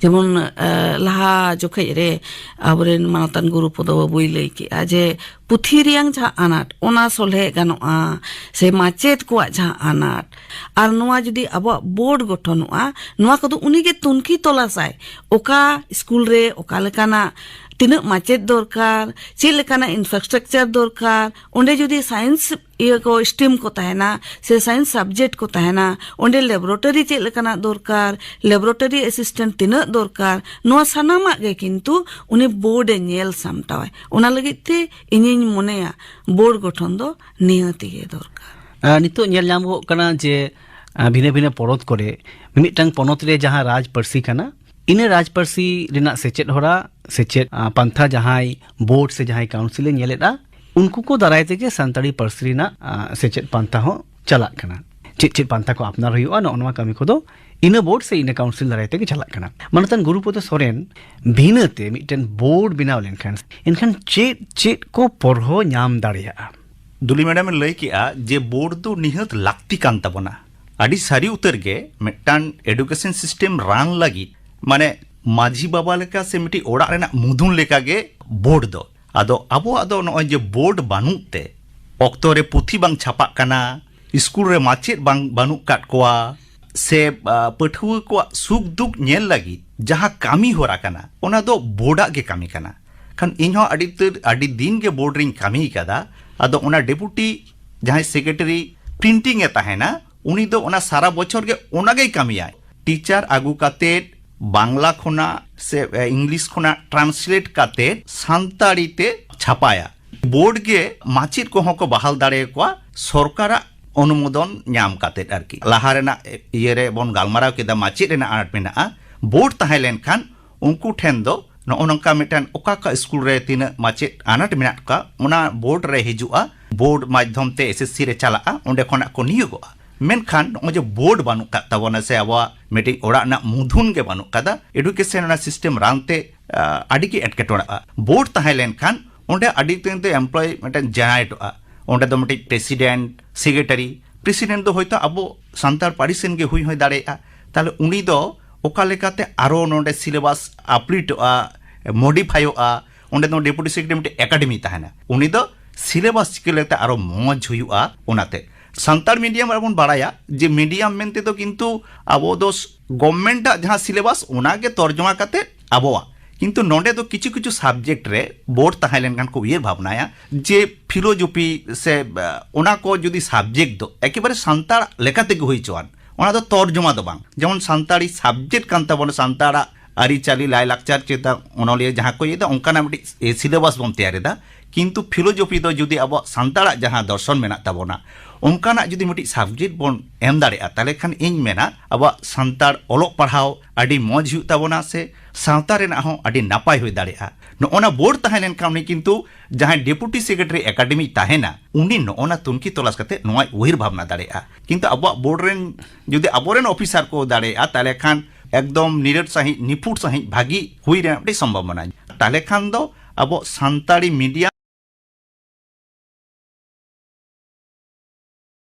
ᱡᱮᱢᱚᱱ, ᱮ, ᱞᱟᱦᱟ ᱡᱚᱠᱷᱮᱡ ᱨᱮ ᱟᱵᱚᱨᱮᱱ ᱢᱟᱱᱚᱛᱟᱱ ᱜᱩᱨᱩ ᱯᱚᱫᱚ ᱵᱟᱵᱩᱭ ᱞᱟᱹᱭ ᱠᱮᱜᱼᱟ ᱡᱮ ᱯᱩᱛᱷᱤ ᱨᱮᱭᱟᱝ ᱡᱟᱦᱟᱸ ᱟᱱᱟᱴ, ᱚᱱᱟ ᱥᱚᱞᱦᱮ ᱜᱟᱱᱚᱜᱼᱟ, ᱥᱮ ᱢᱟᱪᱮᱫ ᱠᱚᱣᱟᱜ ᱡᱟᱦᱟᱸ ᱟᱱᱟᱴ, ᱟᱨ ᱱᱚᱣᱟ ᱡᱩᱫᱤ ᱟᱵᱚᱣᱟᱜ ᱵᱳᱨᱰ ᱜᱚᱴᱷᱚᱱᱚᱜᱼᱟ, ᱱᱚᱣᱟ ᱠᱚᱫᱚ ᱩᱱᱤᱜᱮ ᱛᱩᱱᱠᱷᱤ ᱛᱚᱞᱟᱥᱟᱭ, ᱚᱠᱟ ᱥᱠᱩᱞ ᱨᱮ ᱚᱠᱟ ᱞᱮᱠᱟᱱᱟᱜ, ᱛᱤᱱᱟᱹᱜ ᱢᱟᱪᱮᱫ ᱫᱚᱨᱠᱟᱨ, ᱪᱮᱫ ᱞᱮᱠᱟᱱᱟᱜ ᱤᱱᱯᱷᱨᱟᱥᱴᱨᱟᱠᱪᱟᱨ ᱫᱚᱨᱠᱟᱨ, ᱚᱸᱰᱮ ᱡᱩᱫᱤ ᱥᱟᱭᱮᱱᱥ ᱤᱭᱟᱹ ᱠᱚ, ᱥᱴᱨᱤᱢ ᱠᱚ ᱛᱟᱦᱮᱱᱟ, ᱥᱮ ᱥᱟᱭᱮᱱᱥ ᱥᱟᱵᱡᱮᱠᱴ ᱠᱚ ᱛᱟᱦᱮᱱᱟ, ᱚᱸᱰᱮ ᱞᱮᱵᱚᱨᱮᱴᱚᱨᱤ ᱪᱮᱫ ᱞᱮᱠᱟᱱᱟᱜ ᱫᱚᱨᱠᱟᱨ, ᱞᱮᱵᱚᱨᱮᱴᱚᱨᱤ ᱮᱥᱤᱥᱴᱮᱱᱴ ᱛᱤᱱᱟᱹᱜ ᱫᱚᱨᱠᱟᱨ, ᱱᱚᱣᱟ ᱥᱟᱱᱟᱢᱟᱜ ᱜᱮ ᱠᱤᱱᱛᱩ ᱩᱱᱤ ᱵᱳᱨᱰ ᱮ ᱧᱮᱞ ᱥᱟᱢᱴᱟᱣᱟᱭ᱾ ᱚᱱᱟ ᱞᱟᱹᱜᱤᱫ ᱛᱮ ᱤᱧᱤᱧ ᱢᱚᱱᱮᱭᱟ ᱵᱳᱨᱰ ᱜᱚᱴᱷᱚᱱ ᱫᱚ ᱱᱤᱦᱟᱹᱛᱤ ᱜᱮ ᱫᱚᱨᱠᱟᱨ᱾ ᱟᱨ ᱱᱤᱛᱚᱜ ᱧᱮᱞ ᱧᱟᱢᱚᱜᱚᱜ ᱠᱟᱱᱟ ᱡᱮ, ᱟᱨ, ᱵᱷᱤᱱᱟᱹ ᱵᱷᱤᱱᱟᱹ ᱯᱚᱱᱚᱛ ᱠᱚᱨᱮ ᱢᱤᱢᱤᱫᱴᱟᱝ ᱯᱚᱱᱚᱛ ᱨᱮ ᱡᱟᱦᱟᱸ ᱨᱟᱡᱽ ᱯᱟᱹᱨᱥᱤ ᱠᱟᱱᱟ, ᱤᱱᱟᱹ ᱨᱟᱡᱽ ᱯᱟᱹᱨᱥᱤ ᱨᱮᱱᱟᱜ ᱥᱮᱪᱮᱫ ᱦᱚᱨᱟ, ᱥᱮᱪᱮᱫ, ᱟᱸ, ᱯᱟᱱᱛᱷᱟ ᱡᱟᱦᱟᱸᱭ ᱵᱳᱨᱰ ᱥᱮ ᱡᱟᱦᱟᱸᱭ ᱠᱟᱣᱩᱱᱥᱤᱞ ᱮ ᱧᱮᱞᱮᱫᱼᱟ, ᱩᱱᱠᱩ ᱠᱚ ᱫᱟᱨᱟᱭ ᱛᱮᱜᱮ ᱥᱟᱱᱛᱟᱲᱤ ᱯᱟᱹᱨᱥᱤ ᱨᱮᱱᱟᱜ, ᱟᱸ, ᱥᱮᱪᱮᱫ ᱯᱟᱱᱛᱷᱟ ᱦᱚᱸ ᱪᱟᱞᱟᱜ ᱠᱟᱱᱟ᱾ ᱪᱮᱫ ᱪᱮᱫ ᱯᱟᱱᱛᱷᱟ ᱠᱚ ᱟᱯᱱᱟᱨ ᱦᱩᱭᱩᱜᱼᱟ, ᱱᱚᱜᱼᱚ ᱱᱚᱣᱟ ᱠᱟᱹᱢᱤ ᱠᱚᱫᱚ ᱤᱱᱟᱹ ᱵᱳᱨᱰ ᱥᱮ ᱤᱱᱟᱹ ᱠᱟᱣᱩᱱᱥᱤᱞ ᱫᱟᱨᱟᱭ ᱛᱮᱜᱮ ᱪᱟᱞᱟᱜ ᱠᱟᱱᱟ᱾ ᱢᱟᱱᱚᱛᱟᱱ ᱜᱩᱨᱩᱯᱚᱫᱚ ᱥᱚᱨᱮᱱ, ᱵᱷᱤᱱᱟᱹᱛᱮ ᱢᱤᱫᱴᱮᱱ ᱵᱳᱨᱰ ᱵᱮᱱᱟᱣ ᱞᱮᱱᱠᱷᱟᱱ, ᱮᱱᱠᱷᱟᱱ ᱪᱮᱫ ᱪᱮᱫ ᱠᱚ ᱯᱚᱨᱦᱚ ᱧᱟᱢ ᱫᱟᱲᱮᱭᱟᱜᱼᱟ? ᱫᱩᱞᱤ ᱢᱮᱰᱟᱢ ᱮ ᱞᱟᱹᱭ ᱠᱮᱜᱼᱟ ᱡᱮ ᱵᱳᱨᱰ ᱫᱚ ᱱᱤᱦᱟᱹᱛ ᱞᱟᱹᱠᱛᱤ ᱠᱟᱱ ᱛᱟᱵᱚᱱᱟ᱾ ᱟᱹᱰᱤ ᱥᱟᱹᱨᱤ ᱩᱛᱟᱹᱨ ᱜᱮ, ᱢᱤᱫᱴᱟᱝ ᱮᱰᱩᱠᱮᱥᱚᱱ ᱥᱤᱥᱴᱮᱢ ᱨᱟᱱ ᱞᱟᱹᱜᱤᱫ ᱢᱟᱱᱮ ᱢᱟᱹᱡᱷᱤ ᱵᱟᱵᱟ ᱞᱮᱠᱟ ᱥᱮ ᱢᱤᱫᱴᱤᱡ ᱚᱲᱟᱜ ᱨᱮᱱᱟᱜ ᱢᱩᱫᱷᱩᱱ ᱞᱮᱠᱟ ᱜᱮ ᱵᱳᱨᱰ ᱫᱚ᱾ ᱟᱫᱚ ᱟᱵᱚᱣᱟᱜ ᱫᱚ ᱱᱚᱜᱼᱚᱭ ᱡᱮ ᱵᱳᱨᱰ ᱵᱟᱹᱱᱩᱜ ᱛᱮ, ᱚᱠᱛᱚ ᱨᱮ ᱯᱩᱛᱷᱤ ᱵᱟᱝ ᱪᱷᱟᱯᱟᱜ ᱠᱟᱱᱟ, ᱥᱠᱩᱞ ᱨᱮ ᱢᱟᱪᱮᱫ ᱵᱟᱝ, ᱵᱟᱹᱱᱩᱜ ᱠᱟᱫ ᱠᱚᱣᱟ, ᱥᱮ ᱟ, ᱯᱟᱹᱴᱷᱩᱣᱟᱹ ᱠᱚᱣᱟᱜ ᱥᱩᱠ ᱫᱩᱠ ᱧᱮᱞ ᱞᱟᱹᱜᱤᱫ ᱡᱟᱦᱟᱸ ᱠᱟᱹᱢᱤ ᱦᱚᱨᱟ ᱠᱟᱱᱟ, ᱚᱱᱟ ᱫᱚ ᱵᱳᱨᱰᱟᱜ ᱜᱮ ᱠᱟᱹᱢᱤ ᱠᱟᱱᱟ᱾ ᱠᱷᱟᱱ ᱤᱧ ᱦᱚᱸ ᱟᱹᱰᱤ ᱩᱛᱟᱹᱨ, ᱟᱹᱰᱤ ᱫᱤᱱ ᱜᱮ ᱵᱳᱨᱰ ᱨᱤᱧ ᱠᱟᱹᱢᱤ ᱠᱟᱫᱟ᱾ ᱟᱫᱚ ᱚᱱᱟ ᱰᱮᱯᱩᱴᱤ ᱡᱟᱦᱟᱸᱭ ᱥᱮᱠᱨᱮᱴᱟᱨᱤ ᱯᱨᱤᱱᱴᱤᱝ ᱮ ᱛᱟᱦᱮᱱᱟ, ᱩᱱᱤ ᱫᱚ ᱚᱱᱟ ᱥᱟᱨᱟ ᱵᱚᱪᱷᱚᱨ ᱜᱮ ᱚᱱᱟ ᱜᱮᱭ ᱠᱟᱹᱢᱤᱭᱟᱭ᱾ ᱴᱤᱪᱟᱨ ᱟᱹᱜᱩ ᱠᱟᱛᱮᱫ ᱵᱟᱝᱞᱟ ᱠᱷᱚᱱᱟᱜ ᱥᱮ, ᱮ, ᱤᱝᱞᱤᱥ ᱠᱷᱚᱱᱟᱜ ᱴᱨᱟᱱᱥᱞᱮᱴ ᱠᱟᱛᱮᱫ ᱥᱟᱱᱛᱟᱲᱤ ᱛᱮ ᱪᱷᱟᱯᱟᱭᱟ᱾ ᱵᱳᱨᱰ ᱜᱮ ᱢᱟᱪᱮᱫ ᱠᱚᱦᱚᱸ ᱠᱚ ᱵᱟᱦᱟᱞ ᱫᱟᱲᱮᱭᱟᱠᱚᱣᱟ ᱥᱚᱨᱠᱟᱨᱟᱜ ᱚᱱᱩᱢᱳᱫᱚᱱ ᱧᱟᱢ ᱠᱟᱛᱮᱫ ᱟᱨᱠᱤ᱾ ᱞᱟᱦᱟ ᱨᱮᱱᱟᱜ ᱤᱭᱟᱹ ᱨᱮ ᱵᱚᱱ ᱜᱟᱞᱢᱟᱨᱟᱣ ᱠᱮᱫᱟ, ᱢᱟᱪᱮᱫ ᱨᱮᱱᱟᱜ ᱟᱱᱟᱴ ᱢᱮᱱᱟᱜᱼᱟ᱾ ᱵᱳᱨᱰ ᱛᱟᱦᱮᱸ ᱞᱮᱱᱠᱷᱟᱱ ᱩᱱᱠᱩ ᱴᱷᱮᱱ ᱫᱚ ᱱᱚᱜᱼᱚ ᱱᱚᱝᱠᱟ ᱢᱤᱫᱴᱟᱝ ᱚᱠᱟ ᱚᱠᱟ ᱥᱠᱩᱞ ᱨᱮ ᱛᱤᱱᱟᱹᱜ ᱢᱟᱪᱮᱫ ᱟᱱᱟᱴ ᱢᱮᱱᱟᱜ ᱠᱚᱣᱟ, ᱚᱱᱟ ᱵᱳᱨᱰ ᱨᱮ ᱦᱤᱡᱩᱜᱼᱟ, ᱵᱳᱨᱰ ᱢᱟᱫᱽᱫᱷᱚᱢ ᱛᱮ ᱮᱥ ᱮᱥ ᱥᱤ ᱨᱮ ᱪᱟᱞᱟᱜᱼᱟ, ᱚᱸᱰᱮ ᱠᱷᱚᱱᱟᱜ ᱠᱚ ᱱᱤᱭᱳᱜᱚᱜᱼᱟ᱾ ᱢᱮᱱᱠᱷᱟᱱ ᱱᱚᱜᱼᱚᱭ ᱡᱮ ᱵᱳᱨᱰ ᱵᱟᱹᱱᱩᱜ ᱠᱟᱫ ᱛᱟᱵᱚᱱᱟ ᱥᱮ ᱟᱵᱚᱣᱟᱜ ᱢᱤᱫᱴᱤᱡ ᱚᱲᱟᱜ ᱨᱮᱱᱟᱜ ᱢᱩᱫᱷᱩᱱ ᱜᱮ ᱵᱟᱹᱱᱩᱜ ᱠᱟᱫᱟ, ᱮᱰᱩᱠᱮᱥᱚᱱ ᱨᱮᱱᱟᱜ ᱥᱤᱥᱴᱮᱢ ᱨᱟᱱ ᱛᱮ, ᱟ, ᱟᱹᱰᱤ ᱜᱮ ᱮᱴᱠᱮᱴᱚᱬᱮᱜᱼᱟ᱾ ᱵᱳᱨᱰ ᱛᱟᱦᱮᱸ ᱞᱮᱱᱠᱷᱟᱱ ᱚᱸᱰᱮ ᱟᱹᱰᱤ ᱫᱤᱱ ᱛᱮ ᱮᱢᱯᱞᱚᱭ ᱢᱤᱫᱴᱮᱱ ᱡᱮᱱᱟᱨᱮᱴᱚᱜᱼᱟ᱾ ᱚᱸᱰᱮ ᱫᱚ ᱢᱤᱫᱴᱤᱡ ᱯᱨᱮᱥᱤᱰᱮᱱᱴ, ᱥᱮᱠᱨᱮᱴᱟᱨᱤ, ᱯᱨᱮᱥᱤᱰᱮᱱᱴ ᱫᱚ ᱦᱚᱭᱛᱳ ᱟᱵᱚ ᱥᱟᱱᱛᱟᱲ ᱯᱟᱹᱨᱤᱥ ᱨᱮᱱ ᱜᱮ ᱦᱩᱭ ᱦᱚᱸᱭ ᱫᱟᱲᱮᱭᱟᱜᱼᱟ᱾ ᱛᱟᱦᱞᱮ ᱩᱱᱤ ᱫᱚ ᱚᱠᱟ ᱞᱮᱠᱟᱛᱮ ᱟᱨᱚ ᱱᱚᱰᱮ ᱥᱤᱞᱮᱵᱟᱥ ᱟᱯᱰᱮᱴᱚᱜᱼᱟ, ᱢᱚᱰᱤᱯᱷᱟᱭᱚᱜᱼᱟ, ᱚᱸᱰᱮ ᱫᱚ ᱰᱮᱯᱩᱴᱤ ᱥᱮᱠᱨᱮᱴᱟᱨᱤ ᱢᱤᱫᱴᱮᱱ ᱮᱠᱟᱰᱮᱢᱤ ᱛᱟᱦᱮᱱᱟ, ᱩᱱᱤ ᱫᱚ ᱥᱤᱞᱮᱵᱟᱥ ᱪᱤᱠᱟᱹ ᱞᱮᱠᱟᱛᱮ ᱟᱨᱚ ᱢᱚᱡᱽ ᱦᱩᱭᱩᱜᱼᱟ᱾ ᱚᱱᱟᱛᱮ ᱥᱟᱱᱛᱟᱲ ᱢᱤᱰᱤᱭᱟᱢ ᱨᱮᱵᱚᱱ ᱵᱟᱲᱟᱭᱟ ᱡᱮ ᱢᱤᱰᱤᱭᱟᱢ ᱢᱮᱱᱛᱮ ᱫᱚ ᱠᱤᱱᱛᱩ ᱟᱵᱚ ᱫᱚ ᱜᱚᱵᱷᱢᱮᱱᱴ ᱟᱜ ᱡᱟᱦᱟᱸ ᱥᱤᱞᱮᱵᱟᱥ, ᱚᱱᱟᱜᱮ ᱛᱚᱨᱡᱚᱢᱟ ᱠᱟᱛᱮ ᱟᱵᱚᱣᱟᱜ, ᱠᱤᱱᱛᱩ ᱱᱚᱰᱮ ᱫᱚ ᱠᱤᱪᱷᱩ ᱠᱤᱪᱷᱩ ᱥᱟᱵᱡᱮᱠᱴ ᱨᱮ ᱵᱳᱨᱰ ᱛᱟᱦᱮᱸ ᱞᱮᱱᱠᱷᱟᱱ ᱠᱚ ᱩᱭᱦᱟᱹᱨ ᱵᱷᱟᱵᱽᱱᱟᱭᱟ ᱡᱮ ᱯᱷᱤᱞᱳᱡᱚᱯᱷᱤ ᱥᱮ, ᱟ, ᱚᱱᱟ ᱠᱚ ᱡᱩᱫᱤ ᱥᱟᱵᱡᱮᱠᱴ ᱫᱚ ᱮᱠᱮᱵᱟᱨᱮ ᱥᱟᱱᱛᱟᱲ ᱞᱮᱠᱟ ᱛᱮᱜᱮ ᱦᱩᱭ ᱦᱚᱪᱚᱣᱟᱱ, ᱚᱱᱟ ᱫᱚ ᱛᱚᱨᱡᱚᱢᱟ ᱫᱚ ᱵᱟᱝ, ᱡᱮᱢᱚᱱ ᱥᱟᱱᱛᱟᱲᱤ ᱥᱟᱵᱡᱮᱠᱴ ᱠᱟᱱ ᱛᱟᱵᱚᱱᱟ, ᱥᱟᱱᱛᱟᱲᱟᱜ ᱟᱹᱨᱤᱪᱟᱹᱞᱤ, ᱞᱟᱭᱼᱞᱟᱠᱪᱟᱨ ᱪᱮᱛᱟᱱ ᱚᱱᱚᱞᱤᱭᱟᱹ ᱡᱟᱦᱟᱸ ᱠᱚ ᱤᱭᱟᱹᱭᱮᱫᱟ, ᱚᱱᱠᱟᱱᱟᱜ ᱢᱤᱫᱴᱤᱡ ᱥᱤᱞᱮᱵᱟᱥ ᱵᱚᱱ ᱛᱮᱭᱟᱨ ᱮᱫᱟ᱾ ᱠᱤᱱᱛᱩ ᱯᱷᱤᱞᱳᱡᱚᱯᱷᱤ ᱫᱚ ᱡᱩᱫᱤ ᱟᱵᱚᱣᱟᱜ ᱥᱟᱱᱛᱟᱲᱟᱜ ᱡᱟᱦᱟᱸ ᱫᱚᱨᱥᱚᱱ ᱢᱮᱱᱟᱜ ᱛᱟᱵᱚᱱᱟ, ᱚᱱᱠᱟᱱᱟᱜ ᱡᱩᱫᱤ ᱢᱤᱫᱴᱤᱡ ᱥᱟᱵᱡᱮᱠᱴ ᱵᱚᱱ ᱮᱢ ᱫᱟᱲᱮᱭᱟᱜᱼᱟ, ᱛᱟᱦᱚᱞᱮ ᱠᱷᱟᱱ ᱤᱧ ᱢᱮᱱᱟ ᱟᱵᱚᱣᱟᱜ ᱥᱟᱱᱛᱟᱲ ᱚᱞᱚᱜ ᱯᱟᱲᱦᱟᱣ ᱟᱹᱰᱤ ᱢᱚᱡᱽ ᱦᱩᱭᱩᱜ ᱛᱟᱵᱚᱱᱟ, ᱥᱮ ᱥᱟᱶᱛᱟ ᱨᱮᱱᱟᱜ ᱦᱚᱸ ᱟᱹᱰᱤ ᱱᱟᱯᱟᱭ ᱦᱩᱭ ᱫᱟᱲᱮᱭᱟᱜᱼᱟ᱾ ᱱᱚᱜᱼᱚ ᱱᱟ ᱵᱳᱨᱰ ᱛᱟᱦᱮᱸ ᱞᱮᱱᱠᱷᱟᱱ ᱩᱱᱤ ᱠᱤᱱᱛᱩ ᱡᱟᱦᱟᱸᱭ ᱰᱮᱯᱩᱴᱤ ᱥᱮᱠᱨᱮᱴᱟᱨᱤ ᱮᱠᱟᱰᱮᱢᱤ ᱛᱟᱦᱮᱱᱟ, ᱩᱱᱤ ᱱᱚᱜᱼᱚ ᱱᱟ ᱛᱩᱱᱠᱷᱤ ᱛᱚᱞᱟᱥ ᱠᱟᱛᱮ ᱱᱚᱣᱟᱭ ᱩᱭᱦᱟᱹᱨ ᱵᱷᱟᱵᱽᱱᱟ ᱫᱟᱲᱮᱭᱟᱜᱼᱟ᱾ ᱠᱤᱱᱛᱩ ᱟᱵᱚᱣᱟᱜ ᱵᱳᱨᱰ ᱨᱮᱱ ᱡᱩᱫᱤ ᱟᱵᱚᱨᱮᱱ ᱚᱯᱷᱤᱥᱟᱨ ᱠᱚ ᱫᱟᱲᱮᱭᱟᱜᱼᱟ, ᱛᱟᱦᱚᱞᱮ ᱠᱷᱟᱱ ᱮᱠᱫᱚᱢ ᱱᱤᱨᱟᱹᱴ ᱥᱟᱺᱦᱤᱡ, ᱱᱤᱯᱷᱩᱴ ᱥᱟᱺᱦᱤᱡ ᱵᱷᱟᱹᱜᱤ ᱦᱩᱭ ᱨᱮᱱᱟᱜ ᱢᱤᱫᱴᱤᱡ ᱥᱚᱢᱵᱷᱟᱵᱚᱱᱟ᱾ ᱛᱟᱦᱚᱞᱮ ᱠᱷᱟᱱ ᱫᱚ ᱟᱵᱚ ᱥᱟᱱᱛᱟᱲᱤ ᱢᱤᱰᱤᱭᱟᱢ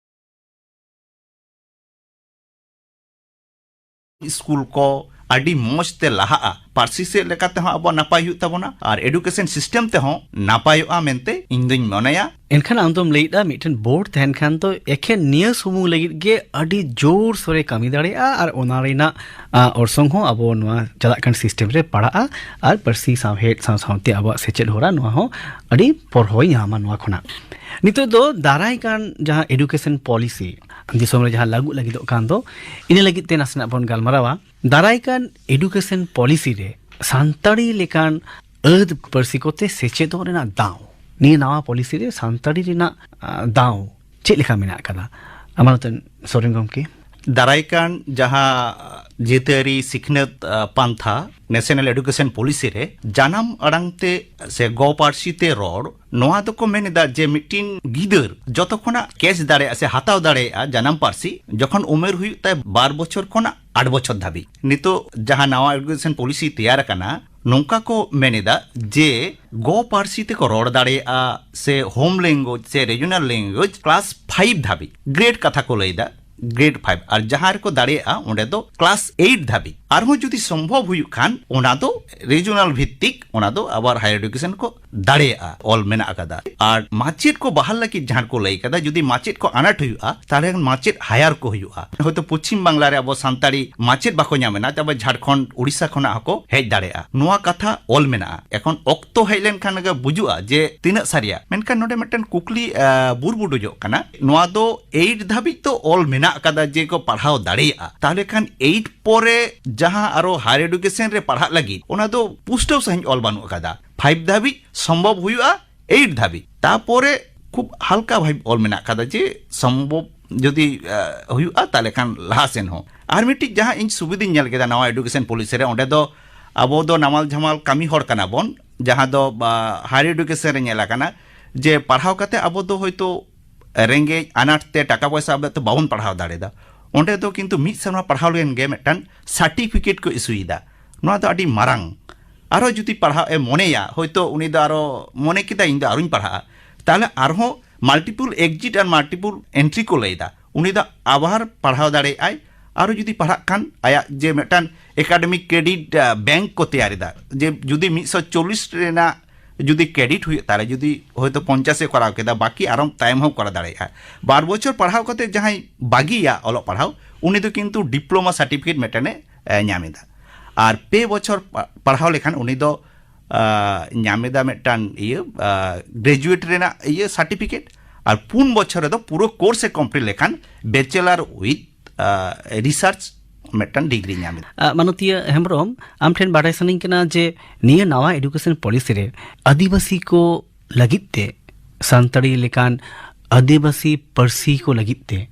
ᱥᱠᱩᱞ ᱠᱚ ᱟᱹᱰᱤ ᱢᱚᱸᱡᱽ ᱛᱮ ᱞᱟᱦᱟᱜᱼᱟ, ᱯᱟᱹᱨᱥᱤ ᱥᱮᱫ ᱞᱮᱠᱟ ᱛᱮᱦᱚᱸ ᱟᱵᱚᱣᱟᱜ ᱱᱟᱯᱟᱭ ᱦᱩᱭᱩᱜ ᱛᱟᱵᱚᱱᱟ ᱟᱨ education system ᱛᱮᱦᱚᱸ ᱱᱟᱯᱟᱭᱚᱜᱼᱟ ᱢᱮᱱᱛᱮ ᱤᱧ ᱫᱩᱧ ᱢᱚᱱᱮᱭᱟ᱾ ᱮᱱᱠᱷᱟᱱ ᱟᱢ ᱫᱚᱢ ᱞᱟᱹᱭᱮᱫᱟ ᱢᱤᱫᱴᱮᱱ board ᱛᱟᱦᱮᱱ ᱠᱷᱟᱱ ᱫᱚ ᱮᱠᱷᱮᱱ ᱱᱤᱭᱟᱹ ᱥᱩᱢᱩᱝ ᱞᱟᱹᱜᱤᱫ ᱜᱮ ᱟᱹᱰᱤ ᱡᱳᱨ ᱥᱳᱨᱮ ᱠᱟᱹᱢᱤ ᱫᱟᱲᱮᱭᱟᱜᱼᱟ ᱟᱨ ᱚᱱᱟ ᱨᱮᱱᱟᱜ, ᱟ, ᱚᱨᱥᱚᱝ ᱦᱚᱸ ᱟᱵᱚ ᱱᱚᱣᱟ ᱪᱟᱞᱟᱜ ᱠᱟᱱ system ᱨᱮ ᱯᱟᱲᱟᱜᱼᱟ ᱟᱨ ᱯᱟᱹᱨᱥᱤ ᱥᱟᱶᱦᱮᱫ ᱥᱟᱶ ᱥᱟᱶᱛᱮ ᱟᱵᱚᱣᱟᱜ ᱥᱮᱪᱮᱫ ᱦᱚᱨᱟ ᱱᱚᱣᱟ ᱦᱚᱸ ᱟᱹᱰᱤ ᱯᱚᱨᱦᱚᱭ ᱧᱟᱢᱟ ᱱᱚᱣᱟ ᱠᱷᱚᱱᱟᱜ᱾ ᱱᱤᱛᱚᱜ ᱫᱚ ᱫᱟᱨᱟᱭ ᱠᱟᱱ ᱡᱟᱦᱟᱸ education policy ᱫᱤᱥᱚᱢ ᱨᱮ ᱡᱟᱦᱟᱸ ᱞᱟᱹᱜᱩᱜ ᱞᱟᱹᱜᱤᱫᱚᱜ ᱠᱟᱱ ᱫᱚ, ᱤᱱᱟᱹ ᱞᱟᱹᱜᱤᱫ ᱛᱮ ᱱᱟᱥᱮᱱᱟᱜ ᱵᱚᱱ ᱜᱟᱞᱢᱟᱨᱟᱣᱟ᱾ ᱫᱟᱨᱟᱭ ᱠᱟᱱ education policy ᱨᱮ ᱥᱟᱱᱛᱟᱲᱤ ᱞᱮᱠᱟᱱ ᱟᱹᱫ ᱯᱟᱹᱨᱥᱤ ᱠᱚᱛᱮ ᱥᱮᱪᱮᱫᱚᱜ ᱨᱮᱱᱟᱜ ᱫᱟᱣ, ᱱᱤᱭᱟᱹ ᱱᱟᱣᱟ policy ᱨᱮ ᱥᱟᱱᱛᱟᱲᱤ ᱨᱮᱱᱟᱜ, ᱟ, ᱫᱟᱣ ᱪᱮᱫ ᱞᱮᱠᱟ ᱢᱮᱱᱟᱜ ᱟᱠᱟᱫᱟ? ᱟᱢᱟᱱᱚᱛᱟᱱ ᱥᱚᱨᱮᱱ ᱜᱚᱢᱠᱮ᱾ ᱫᱟᱨᱟᱭ ᱠᱟᱱ ᱡᱟᱦᱟᱸ ᱡᱟᱹᱛᱤᱭᱟᱹᱨᱤ ᱥᱤᱠᱷᱱᱟᱹᱛ, ᱟ, ᱯᱟᱱᱛᱷᱟ, National Education Policy ᱨᱮ ᱡᱟᱱᱟᱢ ᱟᱲᱟᱝ ᱛᱮ ᱥᱮ ᱜᱚ ᱯᱟᱹᱨᱥᱤ ᱛᱮ ᱨᱚᱲ, ᱱᱚᱣᱟ ᱫᱚᱠᱚ ᱢᱮᱱ ᱮᱫᱟ ᱡᱮ ᱢᱤᱫᱴᱤᱱ ᱜᱤᱫᱟᱹᱨ ᱡᱚᱛᱚ ᱠᱷᱚᱱᱟᱜ catch ᱫᱟᱲᱮᱭᱟᱜᱼᱟ ᱥᱮ ᱦᱟᱛᱟᱣ ᱫᱟᱲᱮᱭᱟᱜᱼᱟ ᱡᱟᱱᱟᱢ ᱯᱟᱹᱨᱥᱤ ᱡᱚᱠᱷᱚᱱ ᱩᱢᱮᱨ ᱦᱩᱭᱩᱜ ᱛᱟᱭ ᱵᱟᱨ ᱵᱚᱪᱷᱚᱨ ᱠᱷᱚᱱᱟᱜ ᱟᱴ ᱵᱚᱪᱷᱚᱨ ᱫᱷᱟᱹᱵᱤᱡ᱾ ᱱᱤᱛᱚᱜ ᱡᱟᱦᱟᱸ ᱱᱟᱣᱟ education policy ᱛᱮᱭᱟᱨ ᱟᱠᱟᱱᱟ, ᱱᱚᱝᱠᱟ ᱠᱚ ᱢᱮᱱ ᱮᱫᱟ ᱡᱮ ᱜᱚ ᱯᱟᱹᱨᱥᱤ ᱛᱮᱠᱚ ᱨᱚᱲ ᱫᱟᱲᱮᱭᱟᱜᱼᱟ ᱥᱮ home language ᱥᱮ regional language class five ᱫᱷᱟᱹᱵᱤᱡ, grade ᱠᱟᱛᱷᱟ ᱠᱚ ᱞᱟᱹᱭ ᱮᱫᱟ, grade five, ᱟᱨ ᱡᱟᱦᱟᱸ ᱨᱮᱠᱚ ᱫᱟᱲᱮᱭᱟᱜᱼᱟ ᱚᱸᱰᱮ ᱫᱚ class eight ᱫᱷᱟᱹᱵᱤᱡ᱾ ᱟᱨᱦᱚᱸ ᱡᱩᱫᱤ ᱥᱚᱢᱵᱷᱚᱵ ᱦᱩᱭᱩᱜ ᱠᱷᱟᱱ ᱚᱱᱟ ᱫᱚ regional ᱵᱷᱤᱛᱛᱤᱠ, ᱚᱱᱟ ᱫᱚ ᱟᱵᱟᱨ higher education ᱠᱚ ᱫᱟᱲᱮᱭᱟᱜᱼᱟ, ᱚᱞ ᱢᱮᱱᱟᱜ ᱟᱠᱟᱫᱟ᱾ ᱟᱨ ᱢᱟᱪᱮᱫ ᱠᱚ ᱵᱟᱦᱟᱞ ᱞᱟᱹᱜᱤᱫ ᱡᱟᱦᱟᱸ ᱠᱚ ᱞᱟᱹᱭ ᱠᱟᱫᱟ, ᱡᱩᱫᱤ ᱢᱟᱪᱮᱫ ᱠᱚ ᱟᱱᱟᱴ ᱦᱩᱭᱩᱜᱼᱟ, ᱛᱟᱦᱞᱮ ᱢᱟᱪᱮᱫ hire ᱠᱚ ᱦᱩᱭᱩᱜᱼᱟ᱾ ᱦᱚᱭᱛᱳ ᱯᱚᱪᱷᱤᱢ ᱵᱟᱝᱞᱟ ᱨᱮ ᱟᱵᱚ ᱥᱟᱱᱛᱟᱲᱤ ᱢᱟᱪᱮᱫ ᱵᱟᱠᱚ ᱧᱟᱢ ᱮᱱᱟ, ᱛᱚᱵᱮ ᱡᱷᱟᱲᱠᱷᱚᱸᱰ, ᱩᱲᱤᱥᱥᱟ ᱠᱷᱚᱱᱟᱜ ᱦᱚᱸᱠᱚ ᱦᱮᱡ ᱫᱟᱲᱮᱭᱟᱜᱼᱟ᱾ ᱱᱚᱣᱟ ᱠᱟᱛᱷᱟ ᱚᱞ ᱢᱮᱱᱟᱜᱼᱟ᱾ ᱮᱠᱷᱚᱱ ᱚᱠᱛᱚ ᱦᱮᱡ ᱞᱮᱱᱠᱷᱟᱱ ᱜᱮ ᱵᱩᱡᱩᱜᱼᱟ ᱡᱮ ᱛᱤᱱᱟᱹᱜ ᱥᱟᱹᱨᱤᱭᱟ᱾ ᱢᱮᱱᱠᱷᱟᱱ ᱱᱚᱰᱮ ᱢᱤᱫᱴᱮᱱ ᱠᱩᱠᱞᱤ, ᱟ, ᱵᱩᱨᱵᱩᱰᱩᱡᱚᱜ ᱠᱟᱱᱟ᱾ ᱱᱚᱣᱟ ᱫᱚ eight ᱫᱷᱟᱹᱵᱤᱡ ᱛᱚ ᱚᱞ ᱢᱮᱱᱟᱜ ᱟᱠᱟᱫᱟ ᱡᱮ ᱠᱚ ᱯᱟᱲᱦᱟᱣ ᱫᱟᱲᱮᱭᱟᱜᱼᱟ, ᱛᱟᱦᱞᱮ ᱠᱷᱟᱱ eight ᱯᱚᱨᱮ ᱡᱟᱦᱟᱸ ᱟᱨᱚ higher education ᱨᱮ ᱯᱟᱲᱦᱟᱜ ᱞᱟᱹᱜᱤᱫ, ᱚᱱᱟ ᱫᱚ ᱯᱩᱥᱴᱟᱹᱣ ᱥᱟᱺᱦᱤᱡ ᱚᱞ ᱵᱟᱹᱱᱩᱜ ᱟᱠᱟᱫᱟ᱾ Five ᱫᱷᱟᱹᱵᱤᱡ ᱥᱚᱢᱵᱷᱚᱵ ᱦᱩᱭᱩᱜᱼᱟ, eight ᱫᱷᱟᱹᱵᱤᱡ᱾ ᱛᱟᱯᱚᱨᱮ ᱠᱷᱩᱵ ᱦᱟᱞᱠᱟ ᱵᱷᱟᱵᱽ ᱚᱞ ᱢᱮᱱᱟᱜ ᱟᱠᱟᱫᱟ ᱡᱮ ᱥᱚᱢᱵᱷᱚᱵ ᱡᱩᱫᱤ, ᱟ, ᱦᱩᱭᱩᱜᱼᱟ, ᱛᱟᱦᱞᱮ ᱠᱷᱟᱱ ᱞᱟᱦᱟ ᱥᱮᱱ ᱦᱚᱸ᱾ ᱟᱨ ᱢᱤᱫᱴᱤᱡ ᱡᱟᱦᱟᱸ ᱤᱧ ᱥᱩᱵᱤᱫᱷᱟᱧ ᱧᱮᱞ ᱠᱮᱫᱟ ᱱᱟᱣᱟ education policy ᱨᱮ, ᱚᱸᱰᱮ ᱫᱚ ᱟᱵᱚ ᱫᱚ ᱱᱟᱢᱟᱞ ᱡᱷᱟᱢᱟᱞ ᱠᱟᱹᱢᱤ ᱦᱚᱲ ᱠᱟᱱᱟ ᱵᱚᱱ, ᱡᱟᱦᱟᱸ ᱫᱚ, ᱟ, higher education ᱨᱮ ᱧᱮᱞ ᱟᱠᱟᱱᱟ ᱡᱮ ᱯᱟᱲᱦᱟᱣ ᱠᱟᱛᱮ ᱟᱵᱚ ᱫᱚ ᱦᱚᱭᱛᱳ ᱨᱮᱸᱜᱮᱡ ᱟᱱᱟᱴ ᱛᱮ ᱴᱟᱠᱟ ᱯᱚᱭᱥᱟ ᱟᱵᱚ ᱛᱮ ᱵᱟᱵᱚᱱ ᱯᱟᱲᱦᱟᱣ ᱫᱟᱲᱮᱭᱟᱫᱟ, ᱚᱸᱰᱮ ᱫᱚ ᱠᱤᱱᱛᱩ ᱢᱤᱫ ᱥᱮᱨᱢᱟ ᱯᱟᱲᱦᱟᱣ ᱞᱮᱱ ᱜᱮ ᱢᱤᱫᱴᱟᱝ certificate ᱠᱚ ᱤᱥᱩᱭᱮᱫᱟ᱾ ᱱᱚᱣᱟ ᱫᱚ ᱟᱹᱰᱤ ᱢᱟᱨᱟᱝ᱾ ᱟᱨᱚ ᱡᱩᱫᱤ ᱯᱟᱲᱦᱟᱣ ᱮ ᱢᱚᱱᱮᱭᱟ, ᱦᱚᱭᱛᱳ ᱩᱱᱤ ᱫᱚ ᱟᱨᱚ ᱢᱚᱱᱮ ᱠᱮᱫᱟ, "ᱤᱧ ᱫᱚ ᱟᱨᱚᱧ ᱯᱟᱲᱦᱟᱜᱼᱟ", ᱛᱟᱦᱞᱮ ᱟᱨᱦᱚᱸ multiple exit ᱟᱨ multiple entry ᱠᱚ ᱞᱟᱹᱭᱫᱟ, ᱩᱱᱤ ᱫᱚ ᱟᱵᱟᱨ ᱯᱟᱲᱦᱟᱣ ᱫᱟᱲᱮᱭᱟᱜᱼᱟᱭ᱾ ᱟᱨᱚ ᱡᱩᱫᱤ ᱯᱟᱲᱦᱟᱜ ᱠᱷᱟᱱ, ᱟᱭᱟᱜ ᱡᱮ ᱢᱤᱫᱴᱟᱝ ᱮᱠᱟᱰᱮᱢᱤᱠ ᱠᱨᱮᱰᱤᱴ ᱵᱮᱝᱠ ᱠᱚ ᱛᱮᱭᱟᱨ ᱮᱫᱟ, ᱡᱮ ᱡᱩᱫᱤ ᱢᱤᱫᱥᱚ ᱪᱚᱞᱞᱤᱥ ᱨᱮᱱᱟᱜ ᱡᱩᱫᱤ ᱠᱨᱮᱰᱤᱴ ᱦᱩᱭᱩᱜ ᱛᱟᱭᱟ, ᱡᱩᱫᱤ ᱦᱚᱭᱛᱳ ᱯᱚᱧᱪᱟᱥ ᱮ ᱠᱚᱨᱟᱣ ᱠᱮᱫᱟ, ᱵᱟᱹᱠᱤ ᱟᱨᱚ ᱛᱟᱭᱚᱢ ᱦᱚᱸ ᱠᱚᱨᱟᱣ ᱫᱟᱲᱮᱭᱟᱜᱼᱟ᱾ ᱵᱟᱨ ᱵᱚᱪᱷᱚᱨ ᱯᱟᱲᱦᱟᱣ ᱠᱟᱛᱮ ᱡᱟᱦᱟᱸᱭ ᱵᱟᱹᱜᱤᱭᱟ ᱚᱞᱚᱜ ᱯᱟᱲᱦᱟᱣ, ᱩᱱᱤ ᱫᱚ ᱠᱤᱱᱛᱩ ᱰᱤᱯᱞᱳᱢᱟ ᱥᱟᱨᱴᱤᱯᱷᱤᱠᱮᱴ ᱢᱤᱫᱴᱮᱱᱮ ᱮ, ᱧᱟᱢ ᱮᱫᱟ᱾ ᱟᱨ ᱯᱮ ᱵᱚᱪᱷᱚᱨ ᱯᱟ- ᱯᱟᱲᱦᱟᱣ ᱞᱮᱠᱷᱟᱱ ᱩᱱᱤ ᱫᱚ ᱟ, ᱧᱟᱢ ᱮᱫᱟ ᱢᱤᱫᱴᱟᱝ ᱤᱭᱟᱹ, ᱟ, ᱜᱨᱮᱡᱩᱭᱮᱴ ᱨᱮᱱᱟᱜ ᱤᱭᱟᱹ ᱥᱟᱨᱴᱤᱯᱷᱤᱠᱮᱴ᱾ ᱟᱨ ᱯᱩᱱ ᱵᱚᱪᱷᱚᱨ ᱨᱮᱫᱚ ᱯᱩᱨᱟᱹ ᱠᱳᱨᱥ ᱮ ᱠᱚᱢᱯᱞᱤᱴ ᱞᱮᱠᱷᱟᱱ ᱵᱮᱪᱮᱞᱟᱨ ᱣᱤᱛᱷ ᱨᱤᱥᱟᱨᱪ ᱢᱤᱫᱴᱟᱝ ᱰᱤᱜᱽᱨᱤ ᱧᱟᱢ ᱮᱫᱟ᱾ ᱟ, ᱢᱟᱱᱚᱛᱤᱭᱟᱹ ᱦᱮᱢᱵᱨᱚᱢ, ᱟᱢ ᱴᱷᱮᱱ ᱵᱟᱰᱟᱭ ᱥᱟᱱᱟᱧ ᱠᱟᱱᱟ ᱡᱮ ᱱᱤᱭᱟᱹ ᱱᱟᱣᱟ ᱮᱰᱩᱠᱮᱥᱚᱱ ᱯᱚᱞᱤᱥᱤ ᱨᱮ ᱟᱹᱫᱤᱵᱟᱹᱥᱤ ᱠᱚ ᱞᱟᱹᱜᱤᱫ ᱛᱮ ᱥᱟᱱᱛᱟᱲᱤ ᱞᱮᱠᱟᱱ ᱟᱹᱫᱤᱵᱟᱹᱥᱤ ᱯᱟᱹᱨᱥᱤ ᱠᱚ ᱞᱟᱹᱜᱤᱫ ᱛᱮ,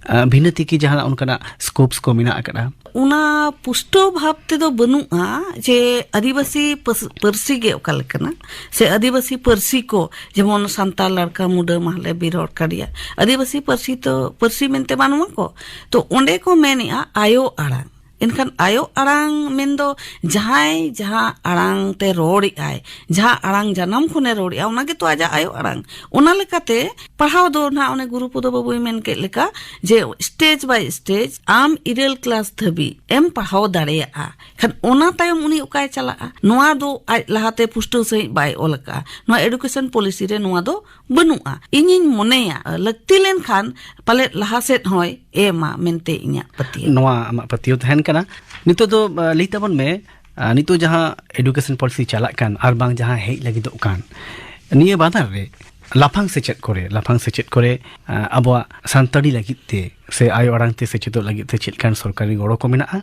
ᱟ, ᱵᱷᱤᱱᱟᱹ ᱛᱤᱠᱤ ᱡᱟᱦᱟᱱᱟᱜ ᱚᱱᱠᱟᱱᱟᱜ ᱥᱠᱳᱯᱥ ᱠᱚ ᱢᱮᱱᱟᱜ ᱟᱠᱟᱫᱼᱟ? ᱚᱱᱟ ᱯᱩᱥᱴᱟᱹᱣ ᱵᱷᱟᱵᱽ ᱛᱮᱫᱚ ᱵᱟᱹᱱᱩᱜᱼᱟ ᱡᱮ ᱟᱹᱫᱤᱵᱟᱹᱥᱤ ᱯᱟᱹᱥ- ᱯᱟᱹᱨᱥᱤ ᱜᱮ ᱚᱠᱟ ᱞᱮᱠᱟᱱᱟ, ᱥᱮ ᱟᱹᱫᱤᱵᱟᱹᱥᱤ ᱯᱟᱹᱨᱥᱤ ᱠᱚ, ᱡᱮᱢᱚᱱ ᱥᱟᱱᱛᱟᱲ, ᱞᱟᱲᱠᱟ, ᱢᱩᱰᱟᱹ, ᱢᱟᱦᱞᱮ, ᱵᱤᱨ ᱦᱚᱲ, ᱠᱟᱲᱤᱭᱟ, ᱟᱹᱫᱤᱵᱟᱹᱥᱤ ᱯᱟᱹᱨᱥᱤ ᱛᱚ, ᱯᱟᱹᱨᱥᱤ ᱢᱮᱱᱛᱮ ᱵᱟᱹᱱᱩᱜ ᱟᱠᱚ᱾ ᱛᱚ ᱚᱸᱰᱮ ᱠᱚ ᱢᱮᱱᱮᱜᱼᱟ ᱟᱭᱳ ᱟᱲᱟᱝ᱾ ᱮᱱᱠᱷᱟᱱ ᱟᱭᱳ ᱟᱲᱟᱝ ᱢᱮᱱᱫᱚ ᱡᱟᱦᱟᱸᱭ ᱡᱟᱦᱟᱸ ᱟᱲᱟᱝ ᱛᱮ ᱨᱚᱲᱮᱜᱼᱟᱭ, ᱡᱟᱦᱟᱸ ᱟᱲᱟᱝ ᱡᱟᱱᱟᱢ ᱠᱷᱚᱱᱮ ᱨᱚᱲᱮᱜᱼᱟ, ᱚᱱᱟ ᱜᱮᱛᱚ ᱟᱡᱟᱜ ᱟᱭᱳ ᱟᱲᱟᱝ᱾ ᱚᱱᱟ ᱞᱮᱠᱟᱛᱮ ᱯᱟᱲᱦᱟᱣ ᱫᱚ ᱱᱟᱦᱟᱜ ᱚᱱᱮ ᱜᱩᱨᱩ ᱯᱚᱫᱚ ᱵᱟᱹᱵᱩᱭ ᱢᱮᱱ ᱠᱮᱫ ᱞᱮᱠᱟ ᱡᱮ ᱥᱴᱮᱡᱽ ᱵᱟᱭ ᱥᱴᱮᱡᱽ ᱟᱢ ᱤᱨᱟᱹᱞ ᱠᱞᱟᱥ ᱫᱷᱟᱹᱵᱤᱡ ᱮᱢ ᱯᱟᱲᱦᱟᱣ ᱫᱟᱲᱮᱭᱟᱜᱼᱟ᱾ ᱠᱷᱟᱱ ᱚᱱᱟ ᱛᱟᱭᱚᱢ ᱩᱱᱤ ᱚᱠᱟᱭ ᱪᱟᱞᱟᱜᱼᱟ? ᱱᱚᱣᱟ ᱫᱚ ᱟᱡ ᱞᱟᱦᱟᱛᱮ ᱯᱩᱥᱴᱟᱹᱣ ᱥᱟᱺᱦᱤᱡ ᱵᱟᱭ ᱚᱞ ᱟᱠᱟᱜᱼᱟ᱾ ᱱᱚᱣᱟ ᱮᱰᱩᱠᱮᱥᱚᱱ ᱯᱚᱞᱤᱥᱤ ᱨᱮ ᱱᱚᱣᱟ ᱫᱚ ᱵᱟᱹᱱᱩᱜᱼᱟ᱾ ᱤᱧᱤᱧ ᱢᱚᱱᱮᱭᱟ, ᱞᱟᱹᱠᱛᱤ ᱞᱮᱱᱠᱷᱟᱱ ᱯᱟᱞᱮᱫ ᱞᱟᱦᱟ ᱥᱮᱫ ᱦᱚᱸᱭ ᱮᱢᱟ ᱢᱮᱱᱛᱮ ᱤᱧᱟᱹᱜ ᱯᱟᱹᱛᱭᱟᱹᱣ᱾ ᱱᱚᱣᱟ ᱟᱢᱟᱜ ᱯᱟᱹᱛᱭᱟᱹᱣ ᱛᱟᱦᱮᱱ ᱠᱟᱱᱟ᱾ ᱱᱤᱛᱚᱜ ᱫᱚ, ᱟ, ᱞᱟᱹᱭ ᱛᱟᱵᱚᱱ ᱢᱮ, ᱟ, ᱱᱤᱛᱚᱜ ᱡᱟᱦᱟᱸ ᱮᱰᱩᱠᱮᱥᱚᱱ ᱯᱚᱞᱤᱥᱤ ᱪᱟᱞᱟᱜ ᱠᱟᱱ ᱟᱨ ᱵᱟᱝ ᱡᱟᱦᱟᱸ ᱦᱮᱡ ᱞᱟᱹᱜᱤᱫᱚᱜ ᱠᱟᱱ, ᱱᱤᱭᱟᱹ ᱵᱟᱱᱟᱨ ᱨᱮ ᱞᱟᱯᱷᱟᱝ ᱥᱮᱪᱮᱫ ᱠᱚᱨᱮ, ᱞᱟᱯᱷᱟᱝ ᱥᱮᱪᱮᱫ ᱠᱚᱨᱮ, ᱟ, ᱟᱵᱚᱣᱟᱜ ᱥᱟᱱᱛᱟᱲᱤ ᱞᱟᱹᱜᱤᱫ ᱛᱮ ᱥᱮ ᱟᱭᱳ ᱟᱲᱟᱝ ᱛᱮ ᱥᱮᱪᱮᱫᱚᱜ ᱞᱟᱹᱜᱤᱫ ᱛᱮ ᱪᱮᱫ ᱞᱮᱠᱟᱱ ᱥᱚᱨᱠᱟᱨᱤ ᱜᱚᱲᱚ ᱠᱚ ᱢᱮᱱᱟᱜᱼᱟ?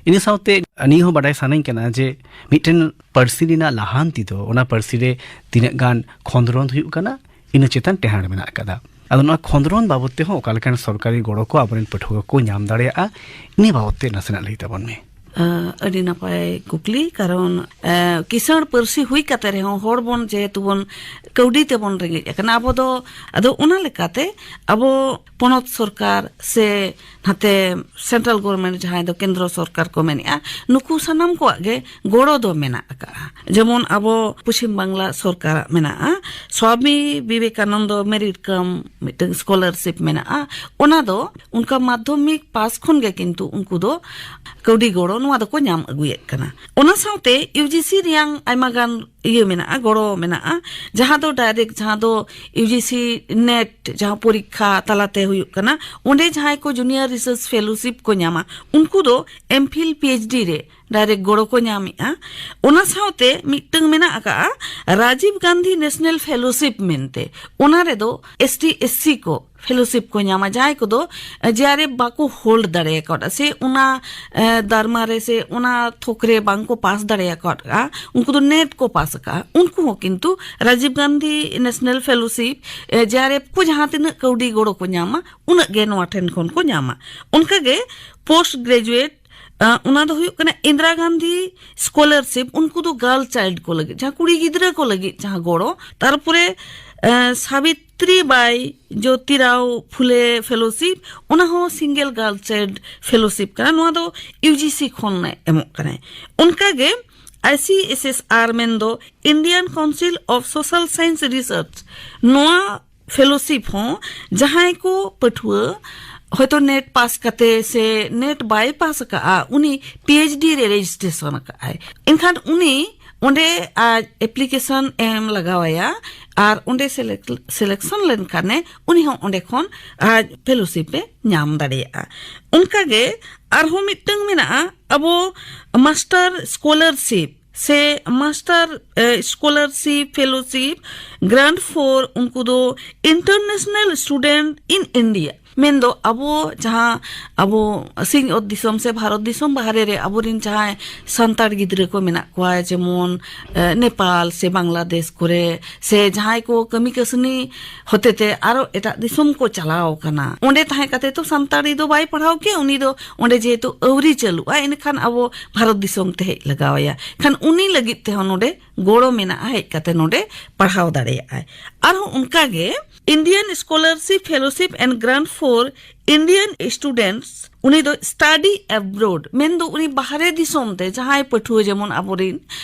ᱤᱱᱟᱹ ᱥᱟᱶᱛᱮ ᱱᱤᱭᱟᱹ ᱦᱚᱸ ᱵᱟᱰᱟᱭ ᱥᱟᱱᱟᱧ ᱠᱟᱱᱟ ᱡᱮ ᱢᱤᱫᱴᱮᱱ ᱯᱟᱹᱨᱥᱤ ᱨᱮᱱᱟᱜ ᱞᱟᱦᱟᱱᱛᱤ ᱫᱚ ᱚᱱᱟ ᱯᱟᱹᱨᱥᱤ ᱨᱮ ᱛᱤᱱᱟᱹᱜ ᱜᱟᱱ ᱠᱷᱚᱸᱫᱽᱨᱚᱸᱫᱽ ᱦᱩᱭᱩᱜ ᱠᱟᱱᱟ, ᱤᱱᱟᱹ ᱪᱮᱛᱟᱱ ᱴᱮᱦᱟᱸᱰ ᱢᱮᱱᱟᱜ ᱟᱠᱟᱫᱟ᱾ ᱟᱫᱚ ᱱᱚᱣᱟ ᱠᱷᱚᱸᱫᱽᱨᱚᱸᱫᱽ ᱵᱟᱵᱚᱫ ᱛᱮᱦᱚᱸ ᱚᱠᱟ ᱞᱮᱠᱟᱱ ᱥᱚᱨᱠᱟᱨᱤ ᱜᱚᱲᱚ ᱠᱚ ᱟᱵᱚᱨᱮᱱ ᱯᱟᱹᱴᱷᱩᱣᱟᱹ ᱠᱚ ᱧᱟᱢ ᱫᱟᱲᱮᱭᱟᱜᱼᱟ, ᱤᱱᱟᱹ ᱵᱟᱵᱚᱫ ᱛᱮ ᱱᱟᱥᱮᱱᱟᱜ ᱞᱟᱹᱭ ᱛᱟᱵᱚᱱ ᱢᱮ᱾ ᱟᱹᱰᱤ ᱱᱟᱯᱟᱭ ᱠᱩᱠᱞᱤ᱾ ᱠᱟᱨᱚᱱ ᱠᱤᱥᱟᱹᱬ ᱯᱟᱹᱨᱥᱤ ᱦᱩᱭ ᱠᱟᱛᱮ ᱨᱮᱦᱚᱸ ᱦᱚᱲ ᱵᱚᱱ ᱡᱮᱦᱮᱛᱩ ᱵᱚᱱ ᱠᱟᱹᱣᱰᱤ ᱛᱮᱵᱚᱱ ᱨᱮᱸᱜᱮᱡ ᱟᱠᱟᱱᱟ ᱟᱵᱚ ᱫᱚ᱾ ᱟᱫᱚ ᱚᱱᱟ ᱞᱮᱠᱟᱛᱮ ᱟᱵᱚ ᱯᱚᱱᱚᱛ ᱥᱚᱨᱠᱟᱨ ᱥᱮ ᱱᱟᱛᱮ ᱥᱮᱱᱴᱨᱟᱞ ᱜᱚᱵᱷᱚᱨᱱᱢᱮᱱᱴ, ᱡᱟᱦᱟᱸᱭ ᱫᱚ ᱠᱮᱱᱫᱨᱚ ᱥᱚᱨᱠᱟᱨ ᱠᱚ ᱢᱮᱱᱮᱜᱼᱟ, ᱱᱩᱠᱩ ᱥᱟᱱᱟᱢ ᱠᱚᱣᱟᱜ ᱜᱮ ᱜᱚᱲᱚ ᱫᱚ ᱢᱮᱱᱟᱜ ᱟᱠᱟᱫᱼᱟ᱾ ᱡᱮᱢᱚᱱ ᱟᱵᱚ ᱯᱚᱪᱷᱤᱢ ᱵᱟᱝᱞᱟ ᱥᱚᱨᱠᱟᱨᱟᱜ ᱢᱮᱱᱟᱜᱼᱟ ᱥᱣᱟᱢᱤ ᱵᱤᱵᱮᱠᱟᱱᱚᱱᱫᱚ ᱢᱮᱨᱤᱴ ᱠᱟᱢ ᱢᱤᱫᱴᱟᱝ ᱥᱠᱚᱞᱟᱨᱥᱤᱯ ᱢᱮᱱᱟᱜᱼᱟ᱾ ᱚᱱᱟ ᱫᱚ ᱚᱱᱠᱟ ᱢᱟᱫᱽᱫᱷᱚᱢᱤᱠ ᱯᱟᱥ ᱠᱷᱚᱱ ᱜᱮ ᱠᱤᱱᱛᱩ ᱩᱱᱠᱩ ᱫᱚ ᱠᱟᱹᱣᱰᱤ ᱜᱚᱲᱚ ᱱᱚᱣᱟ ᱫᱚᱠᱚ ᱧᱟᱢ ᱟᱹᱜᱩᱭᱮᱫ ᱠᱟᱱᱟ᱾ ᱚᱱᱟ ᱥᱟᱶᱛᱮ ᱤᱭᱩ ᱡᱤ ᱥᱤ ᱨᱮᱭᱟᱝ ᱟᱭᱢᱟ ᱜᱟᱱ ᱤᱭᱟᱹ ᱢᱮᱱᱟᱜᱼᱟ, ᱜᱚᱲᱚ ᱢᱮᱱᱟᱜᱼᱟ, ᱡᱟᱦᱟᱸ ᱫᱚ ᱰᱟᱭᱨᱮᱠᱴ, ᱡᱟᱦᱟᱸ ᱫᱚ ᱤᱭᱩ ᱡᱤ ᱥᱤ ᱱᱮᱴ ᱡᱟᱦᱟᱸ ᱯᱚᱨᱤᱠᱠᱷᱟ ᱛᱟᱞᱟᱛᱮ ᱦᱩᱭᱩᱜ ᱠᱟᱱᱟ᱾ ᱚᱸᱰᱮ ᱡᱟᱦᱟᱸᱭ ᱠᱚ ᱡᱩᱱᱤᱭᱟᱨ ᱨᱤᱥᱟᱨᱪ ᱯᱷᱮᱞᱳᱥᱤᱯ ᱠᱚ ᱧᱟᱢᱟ, ᱩᱱᱠᱩ ᱫᱚ ᱮᱢ ᱯᱷᱤᱞ ᱯᱤ ᱮᱭᱤᱪ ᱰᱤ ᱨᱮ ᱰᱟᱭᱨᱮᱠᱴ ᱜᱚᱲᱚ ᱠᱚ ᱧᱟᱢᱮᱜᱼᱟ᱾ ᱚᱱᱟ ᱥᱟᱶᱛᱮ ᱢᱤᱫᱴᱟᱝ ᱢᱮᱱᱟᱜ ᱟᱠᱟᱜᱼᱟ ᱨᱟᱡᱤᱵᱽ ᱜᱟᱱᱫᱷᱤ ᱱᱮᱥᱱᱟᱞ ᱯᱷᱮᱞᱳᱥᱤᱯ ᱢᱮᱱᱛᱮ᱾ ᱚᱱᱟ ᱨᱮᱫᱚ ᱮᱥ ᱴᱤ ᱮᱥ ᱥᱤ ᱠᱚ ᱯᱷᱮᱞᱳᱥᱤᱯ ᱠᱚ ᱧᱟᱢᱟ, ᱡᱟᱦᱟᱸᱭ ᱠᱚᱫᱚ ᱡᱮ ᱟᱨ ᱮᱯᱷ ᱵᱟᱠᱚ ᱦᱳᱞᱰ ᱫᱟᱲᱮ ᱟᱠᱟᱫᱟ ᱥᱮ ᱚᱱᱟ ᱮ, ᱫᱟᱨᱢᱟ ᱨᱮ ᱥᱮ ᱚᱱᱟ ᱛᱷᱚᱠ ᱨᱮ ᱵᱟᱝ ᱠᱚ ᱯᱟᱥ ᱫᱟᱲᱮ ᱟᱠᱟᱫᱼᱟ, ᱩᱱᱠᱩ ᱫᱚ ᱱᱮᱴ ᱠᱚ ᱯᱟᱥ ᱟᱠᱟᱫᱼᱟ᱾ ᱩᱱᱠᱩ ᱦᱚᱸ ᱠᱤᱱᱛᱩ ᱨᱟᱡᱤᱵᱽ ᱜᱟᱱᱫᱷᱤ ᱱᱮᱥᱱᱟᱞ ᱯᱷᱮᱞᱳᱥᱤᱯ, ᱮ, ᱡᱮ ᱟᱨ ᱮᱯᱷ ᱠᱚ ᱡᱟᱦᱟᱸ ᱛᱤᱱᱟᱹᱜ ᱠᱟᱹᱣᱰᱤ ᱜᱚᱲᱚ ᱠᱚ ᱧᱟᱢᱟ, ᱩᱱᱟᱹᱜ ᱜᱮ ᱱᱚᱣᱟ ᱴᱷᱮᱱ ᱠᱷᱚᱱ ᱠᱚ ᱧᱟᱢᱟ᱾ ᱚᱱᱠᱟᱜᱮ ᱯᱳᱥᱴ ᱜᱨᱮᱡᱩᱭᱮᱴ, ᱟ, ᱚᱱᱟ ᱫᱚ ᱦᱩᱭᱩᱜ ᱠᱟᱱᱟ ᱤᱱᱫᱨᱟ ᱜᱟᱱᱫᱷᱤ ᱥᱠᱚᱞᱟᱨᱥᱤᱯ᱾ ᱩᱱᱠᱩ ᱫᱚ ᱜᱟᱨᱞ ᱪᱟᱭᱤᱞᱰ ᱠᱚ ᱞᱟᱹᱜᱤᱫ, ᱡᱟᱦᱟᱸ ᱠᱩᱲᱤ ᱜᱤᱫᱽᱨᱟᱹ ᱠᱚ ᱞᱟᱹᱜᱤᱫ ᱡᱟᱦᱟᱸ ᱜᱚᱲᱚ᱾ ᱛᱟᱨᱯᱚᱨᱮ, ᱟ, ᱥᱟᱵᱤᱛᱨᱤ ᱵᱟᱭ ᱡᱳᱛᱤᱨᱟᱣ ᱯᱷᱩᱞᱮ ᱯᱷᱮᱞᱳᱥᱤᱯ, ᱚᱱᱟ ᱦᱚᱸ ᱥᱤᱝᱜᱮᱞ ᱜᱟᱨᱞ ᱪᱟᱭᱤᱞᱰ ᱯᱷᱮᱞᱳᱥᱤᱯ ᱠᱟᱱᱟ᱾ ᱱᱚᱣᱟ ᱫᱚ ᱤᱭᱩ ᱡᱤ ᱥᱤ ᱠᱷᱚᱱ ᱮ ᱮᱢᱚᱜ ᱠᱟᱱᱟᱭ᱾ ᱚᱱᱠᱟᱜᱮ ᱟᱭ ᱥᱤ ᱮᱥ ᱮᱥ ᱟᱨ ᱢᱮᱱᱫᱚ Indian council of social science research, ᱱᱚᱣᱟ ᱯᱷᱮᱞᱳᱥᱤᱯ ᱦᱚᱸ ᱡᱟᱦᱟᱸᱭ ᱠᱚ ᱯᱟᱹᱴᱷᱩᱣᱟᱹ ᱦᱚᱭᱛᱳ ᱱᱮᱴ ᱯᱟᱥ ᱠᱟᱛᱮ ᱥᱮ ᱱᱮᱴ ᱵᱟᱭ ᱯᱟᱥ ᱟᱠᱟᱫᱼᱟ, ᱩᱱᱤ ᱯᱤ ᱮᱭᱤᱪ ᱰᱤ ᱨᱮ ᱨᱮᱡᱤᱥᱴᱨᱮᱥᱚᱱ ᱟᱠᱟᱫᱼᱟᱭ, ᱮᱱᱠᱷᱟᱱ ᱩᱱᱤ ᱚᱸᱰᱮ ᱟᱡ ᱮᱯᱞᱤᱠᱮᱥᱚᱱ ᱮᱢ ᱞᱟᱜᱟᱣᱟᱭᱟ᱾ ᱟᱨ ᱚᱸᱰᱮ ᱥᱤᱞᱮᱠᱥᱚᱱ ᱞᱮᱱᱠᱷᱟᱱᱮ ᱩᱱᱤ ᱦᱚᱸ ᱚᱸᱰᱮ ᱠᱷᱚᱱ ᱟᱡ ᱯᱷᱮᱞᱳᱥᱤᱯ ᱮ ᱧᱟᱢ ᱫᱟᱲᱮᱭᱟᱜᱼᱟ᱾ ᱚᱱᱠᱟᱜᱮ ᱟᱨᱦᱚᱸ ᱢᱤᱫᱴᱟᱝ ᱢᱮᱱᱟᱜᱼᱟ ᱟᱵᱚ ᱢᱟᱥᱴᱟᱨ ᱥᱠᱚᱞᱟᱨᱥᱤᱯ ᱥᱮ ᱢᱟᱥᱴᱟᱨ ᱥᱠᱚᱞᱟᱨᱥᱤᱯ ᱯᱷᱮᱞᱳᱥᱤᱯ ᱜᱨᱟᱱᱴ ᱯᱷᱚᱨ, ᱩᱱᱠᱩ ᱫᱚ ᱤᱱᱴᱟᱨᱱᱮᱥᱱᱟᱞ ᱥᱴᱩᱰᱮᱱᱴ ᱤᱱ ᱤᱱᱰᱤᱭᱟ᱾ ᱢᱮᱱᱫᱚ ᱟᱵᱚ ᱡᱟᱦᱟᱸ ᱟᱵᱚ ᱥᱤᱧ ᱚᱛ ᱫᱤᱥᱚᱢ ᱥᱮ ᱵᱷᱟᱨᱚᱛ ᱫᱤᱥᱚᱢ ᱵᱟᱦᱨᱮ ᱨᱮ ᱟᱵᱚᱨᱮᱱ ᱡᱟᱦᱟᱸᱭ ᱥᱟᱱᱛᱟᱲ ᱜᱤᱫᱽᱨᱟᱹ ᱠᱚ ᱢᱮᱱᱟᱜ ᱠᱚᱣᱟ, ᱡᱮᱢᱚᱱ ᱮ, ᱱᱮᱯᱟᱞ ᱥᱮ ᱵᱟᱝᱞᱟᱫᱮᱥ ᱠᱚᱨᱮ, ᱥᱮ ᱡᱟᱦᱟᱸᱭ ᱠᱚ ᱠᱟᱹᱢᱤ ᱠᱟᱹᱥᱱᱤ ᱦᱚᱛᱮᱛᱮ ᱟᱨᱚ ᱮᱴᱟᱜ ᱫᱤᱥᱚᱢ ᱠᱚ ᱪᱟᱞᱟᱣ ᱠᱟᱱᱟ, ᱚᱸᱰᱮ ᱛᱟᱦᱮᱸ ᱠᱟᱛᱮ ᱛᱚ ᱥᱟᱱᱛᱟᱲᱤ ᱫᱚ ᱵᱟᱭ ᱯᱟᱲᱦᱟᱣ ᱠᱮᱭᱟ᱾ ᱩᱱᱤ ᱫᱚ ᱚᱸᱰᱮ ᱡᱮᱦᱮᱛᱩ ᱟᱹᱣᱨᱤ ᱪᱟᱹᱞᱩᱜᱼᱟ, ᱮᱱᱠᱷᱟᱱ ᱟᱵᱚ ᱵᱷᱟᱨᱚᱛ ᱫᱤᱥᱚᱢ ᱛᱮ ᱦᱮᱡ ᱞᱟᱜᱟᱣ ᱟᱭᱟ᱾ ᱠᱷᱟᱱ ᱩᱱᱤ ᱞᱟᱹᱜᱤᱫ ᱛᱮᱦᱚᱸ ᱱᱚᱰᱮ ᱜᱚᱲᱚ ᱢᱮᱱᱟᱜᱼᱟ, ᱦᱮᱡ ᱠᱟᱛᱮ ᱱᱚᱰᱮ ᱯᱟᱲᱦᱟᱣ ᱫᱟᱲᱮᱭᱟᱜᱼᱟᱭ᱾ ᱟᱨᱦᱚᱸ ᱚᱱᱠᱟᱜᱮ Indian Scholarship Fellowship and Grant for Indian Students, ᱩᱱᱤ ᱫᱚ study abroad, ᱢᱮᱱᱫᱚ ᱩᱱᱤ ᱵᱟᱦᱨᱮ ᱫᱤᱥᱚᱢ ᱛᱮ ᱡᱟᱦᱟᱸᱭ ᱯᱟᱹᱴᱷᱩᱣᱟᱹ, ᱡᱮᱢᱚᱱ ᱟᱵᱚᱨᱮᱱ,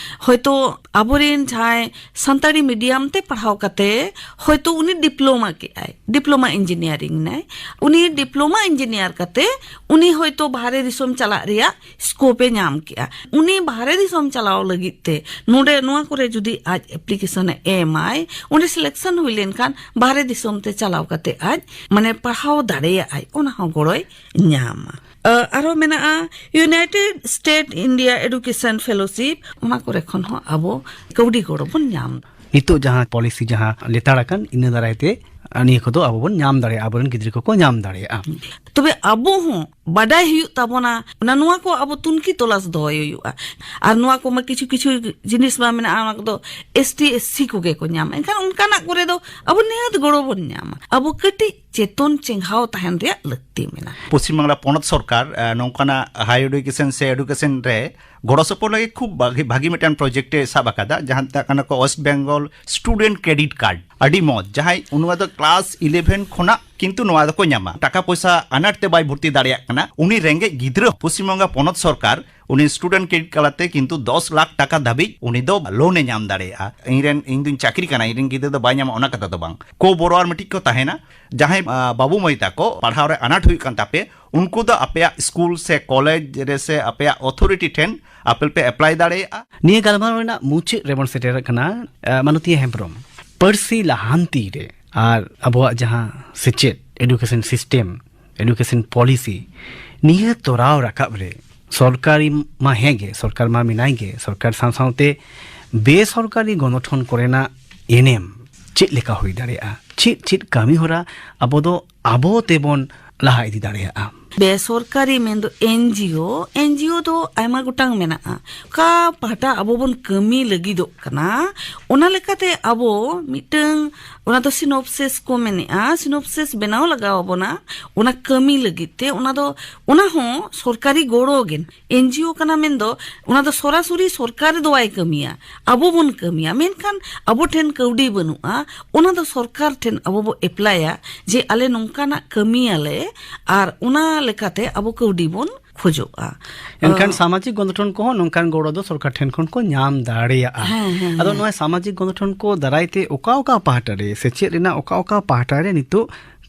ᱦᱚᱭᱛᱳ ᱟᱵᱚᱨᱮᱱ ᱡᱟᱦᱟᱸᱭ ᱥᱟᱱᱛᱟᱲᱤ medium ᱛᱮ ᱯᱟᱲᱦᱟᱣ ᱠᱟᱛᱮ ᱦᱚᱭᱛᱳ ᱩᱱᱤ diploma ᱠᱮᱜᱼᱟᱭ, diploma engineering ᱱᱟᱭ, ᱩᱱᱤ diploma engineer ᱠᱟᱛᱮ ᱩᱱᱤ ᱦᱚᱭᱛᱳ ᱵᱟᱦᱨᱮ ᱫᱤᱥᱚᱢ ᱪᱟᱞᱟᱜ ᱨᱮᱭᱟᱜ scope ᱮ ᱧᱟᱢ ᱠᱮᱜᱼᱟ᱾ ᱩᱱᱤ ᱵᱟᱦᱨᱮ ᱫᱤᱥᱚᱢ ᱪᱟᱞᱟᱣ ᱞᱟᱹᱜᱤᱫ ᱛᱮ ᱱᱚᱰᱮ ᱱᱚᱣᱟ ᱠᱚᱨᱮ ᱡᱩᱫᱤ ᱟᱡ application ᱮ ᱮᱢᱟᱭ, ᱚᱸᱰᱮ selection ᱦᱩᱭ ᱞᱮᱱᱠᱷᱟᱱ ᱵᱟᱦᱨᱮ ᱫᱤᱥᱚᱢ ᱛᱮ ᱪᱟᱞᱟᱣ ᱠᱟᱛᱮ ᱟᱡ ᱢᱟᱱᱮ ᱯᱟᱲᱦᱟᱣ ᱫᱟᱲᱮᱭᱟᱜᱼᱟᱭ, ᱚᱱᱟ ᱦᱚᱸ ᱜᱚᱲᱚᱭ ᱧᱟᱢᱟ᱾ ᱟᱨᱦᱚᱸ ᱢᱮᱱᱟᱜᱼᱟ United State India Education Fellowship, ᱚᱱᱟ ᱠᱚᱨᱮ ᱠᱷᱚᱱ ᱦᱚᱸ ᱟᱵᱚ ᱠᱟᱹᱣᱰᱤ ᱜᱚᱲᱚ ᱵᱚᱱ ᱧᱟᱢ᱾ ᱱᱤᱛᱚᱜ ᱡᱟᱦᱟᱸ policy ᱡᱟᱦᱟᱸ ᱞᱮᱛᱟᱲ ᱟᱠᱟᱱ, ᱤᱱᱟᱹ ᱫᱟᱨᱟᱭ ᱛᱮ ᱱᱤᱭᱟᱹ ᱠᱚᱫᱚ ᱟᱵᱚ ᱵᱚᱱ ᱧᱟᱢ ᱫᱟᱲᱮᱭᱟᱜᱼᱟ, ᱟᱵᱚᱨᱮᱱ ᱜᱤᱫᱽᱨᱟᱹ ᱠᱚᱠᱚ ᱧᱟᱢ ᱫᱟᱲᱮᱭᱟᱜᱼᱟ᱾ ᱛᱚᱵᱮ ᱟᱵᱚ ᱦᱚᱸ ᱵᱟᱰᱟᱭ ᱦᱩᱭᱩᱜ ᱛᱟᱵᱚᱱᱟ, ᱚᱱᱟ, ᱱᱚᱣᱟ ᱠᱚ ᱟᱵᱚ ᱛᱩᱱᱠᱷᱤ ᱛᱚᱞᱟᱥ ᱫᱚᱦᱚᱭ ᱦᱩᱭᱩᱜᱼᱟ᱾ ᱟᱨ ᱱᱚᱣᱟ ᱠᱚᱢᱟ ᱠᱤᱪᱷᱩ ᱠᱤᱪᱷᱩ ᱡᱤᱱᱤᱥ ᱢᱟ ᱢᱮᱱᱟᱜᱼᱟ, ᱚᱱᱟ ᱠᱚᱫᱚ ST SC ᱠᱚᱜᱮ ᱠᱚ ᱧᱟᱢᱟ᱾ ᱮᱱᱠᱷᱟᱱ ᱚᱱᱠᱟᱱᱟᱜ ᱠᱚᱨᱮ ᱫᱚ ᱟᱵᱚ ᱱᱤᱦᱟᱹᱛ ᱜᱚᱲᱚ ᱵᱚᱱ ᱧᱟᱢᱟ᱾ ᱟᱵᱚ ᱠᱟᱹᱴᱤᱡ ᱪᱮᱛᱚᱱ ᱪᱮᱸᱜᱷᱟᱣ ᱛᱟᱦᱮᱱ ᱨᱮᱭᱟᱜ ᱞᱟᱹᱠᱛᱤ ᱢᱮᱱᱟᱜᱼᱟ᱾ ᱯᱚᱥᱪᱤᱢ ᱵᱟᱝᱞᱟ ᱯᱚᱱᱚᱛ ᱥᱚᱨᱠᱟᱨ ᱱᱚᱝᱠᱟᱱᱟᱜ ᱦᱟᱭᱟᱨ ᱮᱰᱩᱠᱮᱥᱚᱱ ᱥᱮ ᱮᱰᱩᱠᱮᱥᱚᱱ ᱨᱮ ᱜᱚᱲᱚ ᱥᱚᱯᱚᱦᱚᱫ ᱞᱟᱹᱜᱤᱫ ᱠᱷᱩᱵ ᱵᱷᱟᱹᱜᱤ ᱵᱷᱟᱹᱜᱤ ᱢᱤᱫᱴᱟᱝ ᱯᱨᱚᱡᱮᱠᱴ ᱮ ᱥᱟᱵ ᱟᱠᱟᱫᱟ, ᱡᱟᱦᱟᱸ ᱢᱮᱛᱟᱜ ᱠᱟᱱᱟ ᱠᱚ West Bengal student credit card. ᱟᱹᱰᱤ ᱢᱚᱡᱽ, ᱡᱟᱦᱟᱸᱭ ᱩᱱᱩᱣᱟ ᱫᱚ ᱠᱞᱟᱥ ᱤᱞᱮᱵᱷᱮᱱ ᱠᱷᱚᱱᱟᱜ ᱠᱤᱱᱛᱩ ᱱᱚᱣᱟ ᱫᱚᱠᱚ ᱧᱟᱢᱟ᱾ ᱴᱟᱠᱟ ᱯᱚᱭᱥᱟ ᱟᱱᱟᱴ ᱛᱮ ᱵᱟᱭ ᱵᱷᱚᱨᱛᱤ ᱫᱟᱲᱮᱭᱟᱜ ᱠᱟᱱᱟ, ᱩᱱᱤ ᱨᱮᱸᱜᱮᱡ ᱜᱤᱫᱽᱨᱟᱹ ᱯᱚᱥᱪᱤᱢ ᱵᱚᱝᱜᱚ ᱯᱚᱱᱚᱛ ᱥᱚᱨᱠᱟᱨ ᱩᱱᱤ ᱥᱴᱩᱰᱮᱱᱴ ᱠᱨᱮᱰᱤᱴ ᱠᱟᱨᱰ ᱛᱮ ᱠᱤᱱᱛᱩ ᱫᱚᱥ ᱞᱟᱠᱷ ᱴᱟᱠᱟ ᱫᱷᱟᱹᱵᱤᱡ ᱩᱱᱤ ᱫᱚ ᱞᱳᱱ ᱮ ᱧᱟᱢ ᱫᱟᱲᱮᱭᱟᱜᱼᱟ᱾ ᱤᱧ ᱨᱮᱱ, ᱤᱧ ᱫᱩᱧ ᱪᱟᱹᱠᱨᱤ ᱠᱟᱱᱟ, ᱤᱧ ᱨᱮᱱ ᱜᱤᱫᱽᱨᱟᱹ ᱫᱚ ᱵᱟᱭ ᱧᱟᱢᱟ, ᱚᱱᱟ ᱠᱟᱛᱷᱟ ᱫᱚ ᱵᱟᱝ᱾ ᱠᱳ ᱵᱚᱨᱳᱣᱟᱨ ᱢᱤᱫᱴᱤᱡ ᱠᱚ ᱛᱟᱦᱮᱱᱟ, ᱡᱟᱦᱟᱸᱭ ᱵᱟᱹᱵᱩ ᱢᱟᱹᱭ ᱛᱟᱠᱚ ᱯᱟᱲᱦᱟᱣ ᱨᱮ ᱟᱱᱟᱴ ᱦᱩᱭᱩᱜ ᱠᱟᱱ ᱛᱟᱯᱮ, ᱩᱱᱠᱩ ᱫᱚ ᱟᱯᱮᱭᱟᱜ ᱥᱠᱩᱞ ᱥᱮ ᱠᱚᱞᱮᱡᱽ ᱨᱮ ᱥᱮ ᱟᱯᱮᱭᱟᱜ ᱚᱛᱷᱚᱨᱤᱴᱤ ᱴᱷᱮᱱ ᱟᱯᱮ ᱯᱮ ᱮᱯᱞᱟᱭ ᱫᱟᱲᱮᱭᱟᱜᱼᱟ᱾ ᱱᱤᱭᱟᱹ ᱜᱟᱞᱢᱟᱨᱟᱣ ᱨᱮᱱᱟᱜ ᱢᱩᱪᱟᱹᱫ ᱨᱮᱵᱚᱱ ᱥᱮᱴᱮᱨ ᱟᱠᱟᱱᱟ᱾ ᱢᱟᱱᱚᱛᱤᱭᱟᱹ ᱦᱮᱢᱵᱨᱚᱢ, ᱯᱟᱹᱨᱥᱤ ᱞᱟᱦᱟᱱᱛᱤ ᱨᱮ ᱟᱨ ᱟᱵᱚᱣᱟᱜ ᱡᱟᱦᱟᱸ ᱥᱮᱪᱮᱫ, ᱮᱰᱩᱠᱮᱥᱚᱱ ᱥᱤᱥᱴᱮᱢ, ᱮᱰᱩᱠᱮᱥᱚᱱ ᱯᱚᱞᱤᱥᱤ, ᱱᱤᱭᱟᱹ ᱛᱚᱨᱟᱣ ᱨᱟᱠᱟᱵ ᱨᱮ ᱥᱚᱨᱠᱟᱨᱤ ᱢᱟ ᱦᱮᱸ ᱜᱮ, ᱥᱚᱨᱠᱟᱨ ᱢᱟ ᱢᱮᱱᱟᱭ ᱜᱮ, ᱥᱚᱨᱠᱟᱨ ᱥᱟᱶ ᱥᱟᱶᱛᱮ ᱵᱮᱥᱚᱨᱠᱟᱨᱤ ᱜᱚᱱᱚᱴᱷᱚᱱ ᱠᱚᱨᱮᱱᱟᱜ ᱮᱱᱮᱢ ᱪᱮᱫ ᱞᱮᱠᱟ ᱦᱩᱭ ᱫᱟᱲᱮᱭᱟᱜᱼᱟ? ᱪᱮᱫ ᱪᱮᱫ ᱠᱟᱹᱢᱤ ᱦᱚᱨᱟ ᱟᱵᱚ ᱫᱚ ᱟᱵᱚ ᱛᱮᱵᱚᱱ ᱞᱟᱦᱟ ᱤᱫᱤ ᱫᱟᱲᱮᱭᱟᱜᱼᱟ? ᱵᱮᱥᱚᱨᱠᱟᱨᱤ ᱢᱮᱱᱫᱚ ᱮᱱᱡᱤᱳ, ᱮᱱᱡᱤᱳ ᱫᱚ ᱟᱭᱢᱟ ᱜᱚᱴᱟᱝ ᱢᱮᱱᱟᱜᱼᱟ᱾ ᱚᱠᱟ ᱯᱟᱦᱴᱟ ᱟᱵᱚ ᱵᱚᱱ ᱠᱟᱹᱢᱤ ᱞᱟᱹᱜᱤᱫᱚᱜ ᱠᱟᱱᱟ, ᱚᱱᱟ ᱞᱮᱠᱟᱛᱮ ᱟᱵᱚ ᱢᱤᱫᱴᱟᱝ, ᱚᱱᱟ ᱫᱚ ᱥᱤᱱᱚᱯᱥᱤᱥ ᱠᱚ ᱢᱮᱱᱮᱜᱼᱟ, ᱥᱤᱱᱚᱯᱥᱤᱥ ᱵᱮᱱᱟᱣ ᱞᱟᱜᱟᱣ ᱟᱵᱚᱱᱟ ᱚᱱᱟ ᱠᱟᱹᱢᱤ ᱞᱟᱹᱜᱤᱫ ᱛᱮ᱾ ᱚᱱᱟ ᱫᱚ, ᱚᱱᱟ ᱦᱚᱸ ᱥᱚᱨᱠᱟᱨᱤ ᱜᱚᱲᱚ ᱜᱮ᱾ ᱮᱱᱡᱤᱳ ᱠᱟᱱᱟ ᱢᱮᱱᱫᱚ ᱚᱱᱟ ᱫᱚ ᱥᱚᱨᱟᱥᱚᱨᱤ ᱥᱚᱨᱠᱟᱨ ᱫᱚ ᱵᱟᱭ ᱠᱟᱹᱢᱤᱭᱟ, ᱟᱵᱚ ᱵᱚᱱ ᱠᱟᱹᱢᱤᱭᱟ᱾ ᱢᱮᱱᱠᱷᱟᱱ ᱟᱵᱚ ᱴᱷᱮᱱ ᱠᱟᱹᱣᱰᱤ ᱵᱟᱹᱱᱩᱜᱼᱟ, ᱚᱱᱟ ᱫᱚ ᱥᱚᱨᱠᱟᱨ ᱴᱷᱮᱱ ᱟᱵᱚ ᱵᱚ ᱮᱯᱞᱟᱭᱟ ᱡᱮ ᱟᱞᱮ ᱱᱚᱝᱠᱟᱱᱟᱜ ᱠᱟᱹᱢᱤᱭᱟᱞᱮ ᱟᱨ ᱚᱱᱟ ᱞᱮᱠᱟᱛᱮ ᱟᱵᱚ ᱠᱟᱹᱣᱰᱤ ᱵᱚᱱ ᱠᱷᱚᱡᱚᱜᱼᱟ᱾ ᱮᱱᱠᱷᱟᱱ ᱟᱸ, ᱥᱟᱢᱟᱡᱤᱠ ᱜᱚᱱᱚᱴᱷᱚᱱ ᱠᱚᱦᱚᱸ ᱱᱚᱝᱠᱟᱱ ᱜᱚᱲᱚ ᱫᱚ ᱥᱚᱨᱠᱟᱨ ᱴᱷᱮᱱ ᱠᱷᱚᱱ ᱠᱚ ᱧᱟᱢ ᱫᱟᱲᱮᱭᱟᱜᱼᱟ᱾ ᱦᱮᱸ, ᱦᱮᱸ, ᱟᱫᱚ ᱦᱮᱸ᱾ ᱱᱚᱣᱟ ᱥᱟᱢᱟᱡᱤᱠ ᱜᱚᱱᱚᱴᱷᱚᱱ ᱠᱚ ᱫᱟᱨᱟᱭ ᱛᱮ ᱚᱠᱟ ᱚᱠᱟ ᱯᱟᱦᱴᱟ ᱨᱮ ᱥᱮᱪᱮᱫ ᱨᱮᱱᱟᱜ ᱚᱠᱟ ᱚᱠᱟ ᱯᱟᱦᱴᱟ ᱨᱮ ᱱᱤᱛᱚᱜ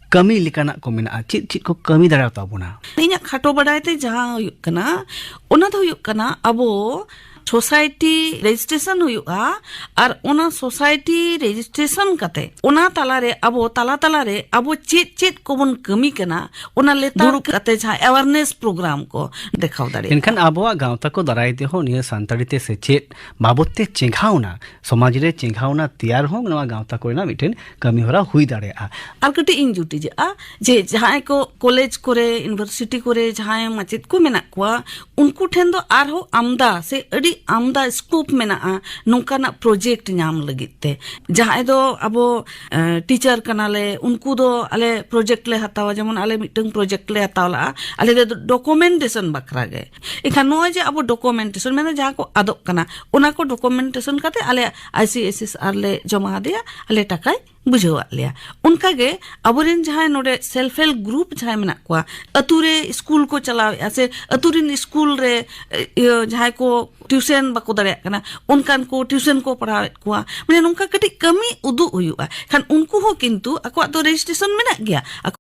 ᱠᱟᱹᱢᱤ ᱞᱮᱠᱟᱱᱟᱜ ᱠᱚ ᱢᱮᱱᱟᱜᱼᱟ? ᱪᱮᱫ ᱪᱮᱫ ᱠᱚ ᱠᱟᱹᱢᱤ ᱫᱟᱲᱮᱭᱟᱛᱟ ᱵᱚᱱᱟ? ᱤᱧᱟᱹᱜ ᱠᱷᱟᱴᱚ ᱵᱟᱰᱟᱭ ᱛᱮ ᱡᱟᱦᱟᱸ ᱦᱩᱭᱩᱜ ᱠᱟᱱᱟ, ᱚᱱᱟ ᱫᱚ ᱦᱩᱭᱩᱜ ᱠᱟᱱᱟ ᱟᱵᱚ ᱥᱳᱥᱟᱭᱴᱤ ᱨᱮᱡᱤᱥᱴᱨᱮᱥᱚᱱ ᱦᱩᱭᱩᱜᱼᱟ, ᱟᱨ ᱚᱱᱟ ᱥᱳᱥᱟᱭᱴᱤ ᱨᱮᱡᱤᱥᱴᱨᱮᱥᱚᱱ ᱠᱟᱛᱮ ᱚᱱᱟ ᱛᱟᱞᱟᱨᱮ ᱟᱵᱚ ᱛᱟᱞᱟ ᱛᱟᱞᱟᱨᱮ ᱟᱵᱚ ᱪᱮᱫ ᱪᱮᱫ ᱠᱚᱵᱚᱱ ᱠᱟᱹᱢᱤ ᱠᱟᱱᱟ, ᱚᱱᱟ ᱞᱮᱛᱟᱲ ᱫᱩᱲᱩᱵ ᱠᱟᱛᱮ ᱡᱟᱦᱟᱸ ᱮᱣᱟᱨᱱᱮᱥ ᱯᱨᱳᱜᱨᱟᱢ ᱠᱚ ᱫᱮᱠᱷᱟᱣ ᱫᱟᱲᱮᱭᱟᱜᱼᱟ᱾ ᱮᱱᱠᱷᱟᱱ ᱟᱵᱚᱣᱟᱜ ᱜᱟᱶᱛᱟ ᱠᱚ ᱫᱟᱨᱟᱭ ᱛᱮᱦᱚᱸ ᱱᱤᱭᱟᱹ ᱥᱟᱱᱛᱟᱲᱤ ᱛᱮ ᱥᱮᱪᱮᱫ ᱵᱟᱵᱚᱫ ᱛᱮ ᱪᱮᱸᱜᱷᱟᱣᱱᱟ, ᱥᱚᱢᱟᱡᱽ ᱨᱮ ᱪᱮᱸᱜᱷᱟᱣᱱᱟ ᱛᱮᱭᱟᱨ ᱦᱚᱸ ᱱᱚᱣᱟ ᱜᱟᱶᱛᱟ ᱠᱚᱨᱮᱱᱟᱜ ᱢᱤᱫᱴᱮᱱ ᱠᱟᱹᱢᱤ ᱦᱚᱨᱟ ᱦᱩᱭ ᱫᱟᱲᱮᱭᱟᱜᱼᱟ᱾ ᱟᱨ ᱠᱟᱹᱴᱤᱡ ᱤᱧ ᱡᱩᱴᱤᱡᱟᱜᱼᱟ ᱡᱮ ᱡᱟᱦᱟᱸᱭ ᱠᱚ ᱠᱚᱞᱮᱡᱽ ᱠᱚᱨᱮ, ᱤᱭᱩᱱᱤᱵᱷᱟᱨᱥᱤᱴᱤ ᱠᱚᱨᱮ ᱡᱟᱦᱟᱸᱭ ᱢᱟᱪᱮᱫ ᱠᱚ ᱢᱮᱱᱟᱜ ᱠᱚᱣᱟ, ᱩᱱᱠᱩ ᱴᱷᱮᱱ ᱫᱚ ᱟᱨᱦᱚᱸ ᱟᱢᱫᱟ ᱥᱮ ᱟᱹᱰᱤ ᱟᱢᱫᱟ ᱥᱠᱳᱯ ᱢᱮᱱᱟᱜᱼᱟ ᱱᱚᱝᱠᱟᱱᱟᱜ ᱯᱨᱚᱡᱮᱠᱴ ᱧᱟᱢ ᱞᱟᱹᱜᱤᱫ ᱛᱮ᱾ ᱡᱟᱦᱟᱸᱭ ᱫᱚ ᱟᱵᱚ, ᱮ, ᱴᱤᱪᱟᱨ ᱠᱟᱱᱟᱞᱮ, ᱩᱱᱠᱩ ᱫᱚ ᱟᱞᱮ ᱯᱨᱚᱡᱮᱠᱴ ᱞᱮ ᱦᱟᱛᱟᱣᱟ, ᱡᱮᱢᱚᱱ ᱟᱞᱮ ᱢᱤᱫᱴᱟᱝ ᱯᱨᱚᱡᱮᱠᱴ ᱞᱮ ᱦᱟᱛᱟᱣ ᱞᱟᱜᱼᱟ, ᱟᱞᱮ ᱫᱚ ᱰᱚᱠᱩᱢᱮᱱᱴᱮᱥᱚᱱ ᱵᱟᱠᱷᱨᱟ ᱜᱮ᱾ ᱮᱱᱠᱷᱟᱱ ᱱᱚᱜᱼᱚᱭ ᱡᱮ ᱟᱵᱚ ᱰᱚᱠᱩᱢᱮᱱᱴᱮᱥᱚᱱ, ᱢᱮᱱᱫᱚ ᱡᱟᱦᱟᱸ ᱠᱚ ᱟᱫᱚᱜ ᱠᱟᱱᱟ, ᱚᱱᱟ ᱠᱚ ᱰᱚᱠᱩᱢᱮᱱᱴᱮᱥᱚᱱ ᱠᱟᱛᱮ ᱟᱞᱮ ᱟᱭ ᱥᱤ ᱮᱥ ᱮᱥ ᱟᱨ ᱞᱮ ᱡᱚᱢᱟ ᱟᱫᱮᱭᱟ, ᱟᱞᱮ ᱴᱟᱠᱟᱭ ᱵᱩᱡᱷᱟᱹᱣᱟᱫ ᱞᱮᱭᱟ᱾ ᱚᱱᱠᱟᱜᱮ ᱟᱵᱚᱨᱮᱱ ᱡᱟᱦᱟᱸᱭ ᱱᱚᱰᱮ ᱥᱮᱞᱯ ᱦᱮᱞᱯ ᱜᱨᱩᱯ ᱡᱟᱦᱟᱸᱭ ᱢᱮᱱᱟᱜ ᱠᱚᱣᱟ, ᱟᱹᱛᱩ ᱨᱮ ᱥᱠᱩᱞ ᱠᱚ ᱪᱟᱞᱟᱣᱮᱫᱼᱟ, ᱥᱮ ᱟᱹᱛᱩ ᱨᱮᱱ ᱥᱠᱩᱞ ᱨᱮ, ᱮ, ᱤᱭᱟᱹ, ᱡᱟᱦᱟᱸᱭ ᱠᱚ ᱴᱤᱭᱩᱥᱮᱱ ᱵᱟᱠᱚ ᱫᱟᱲᱮᱭᱟᱜ ᱠᱟᱱᱟ, ᱚᱱᱠᱟᱱ ᱠᱚ ᱴᱤᱭᱩᱥᱮᱱ ᱠᱚ ᱯᱟᱲᱦᱟᱣᱮᱫ ᱠᱚᱣᱟ, ᱢᱟᱱᱮ ᱱᱚᱝᱠᱟ ᱠᱟᱹᱴᱤᱡ ᱠᱟᱹᱢᱤ ᱩᱫᱩᱜ ᱦᱩᱭᱩᱜᱼᱟ᱾ ᱠᱷᱟᱱ ᱩᱱᱠᱩ ᱦᱚᱸ ᱠᱤᱱᱛᱩ ᱟᱠᱚᱣᱟᱜ ᱫᱚ ᱨᱮᱡᱤᱥᱴᱨᱮᱥᱚᱱ ᱢᱮᱱᱟᱜ ᱜᱮᱭᱟ᱾ ᱟᱠᱚ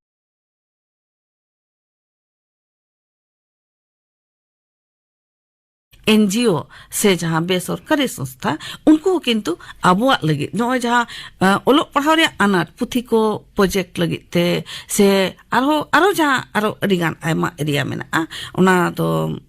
ᱮᱱᱡᱤᱳ ᱥᱮ ᱡᱟᱦᱟᱸ ᱵᱮᱥᱚᱨᱠᱟᱨᱤ ᱥᱚᱝᱥᱛᱷᱟ, ᱩᱱᱠᱩ ᱦᱚᱸ ᱠᱤᱱᱛᱩ ᱟᱵᱚᱣᱟᱜ ᱞᱟᱹᱜᱤᱫ ᱱᱚᱜᱼᱚᱭ ᱡᱟᱦᱟᱸ, ᱟᱸ, ᱚᱞᱚᱜ ᱯᱟᱲᱦᱟᱣ ᱨᱮᱭᱟᱜ ᱟᱱᱟᱴ, ᱯᱩᱛᱷᱤ ᱠᱚ ᱯᱨᱚᱡᱮᱠᱴ ᱞᱟᱹᱜᱤᱫ ᱛᱮ ᱥᱮ ᱟᱨᱦᱚᱸ, ᱟᱨᱦᱚᱸ ᱡᱟᱦᱟᱸ ᱟᱨᱦᱚᱸ ᱟᱹᱰᱤᱜᱟᱱ ᱟᱭᱢᱟ ᱮᱨᱤᱭᱟ ᱢᱮᱱᱟᱜᱼᱟ, ᱚᱱᱟ ᱫᱚ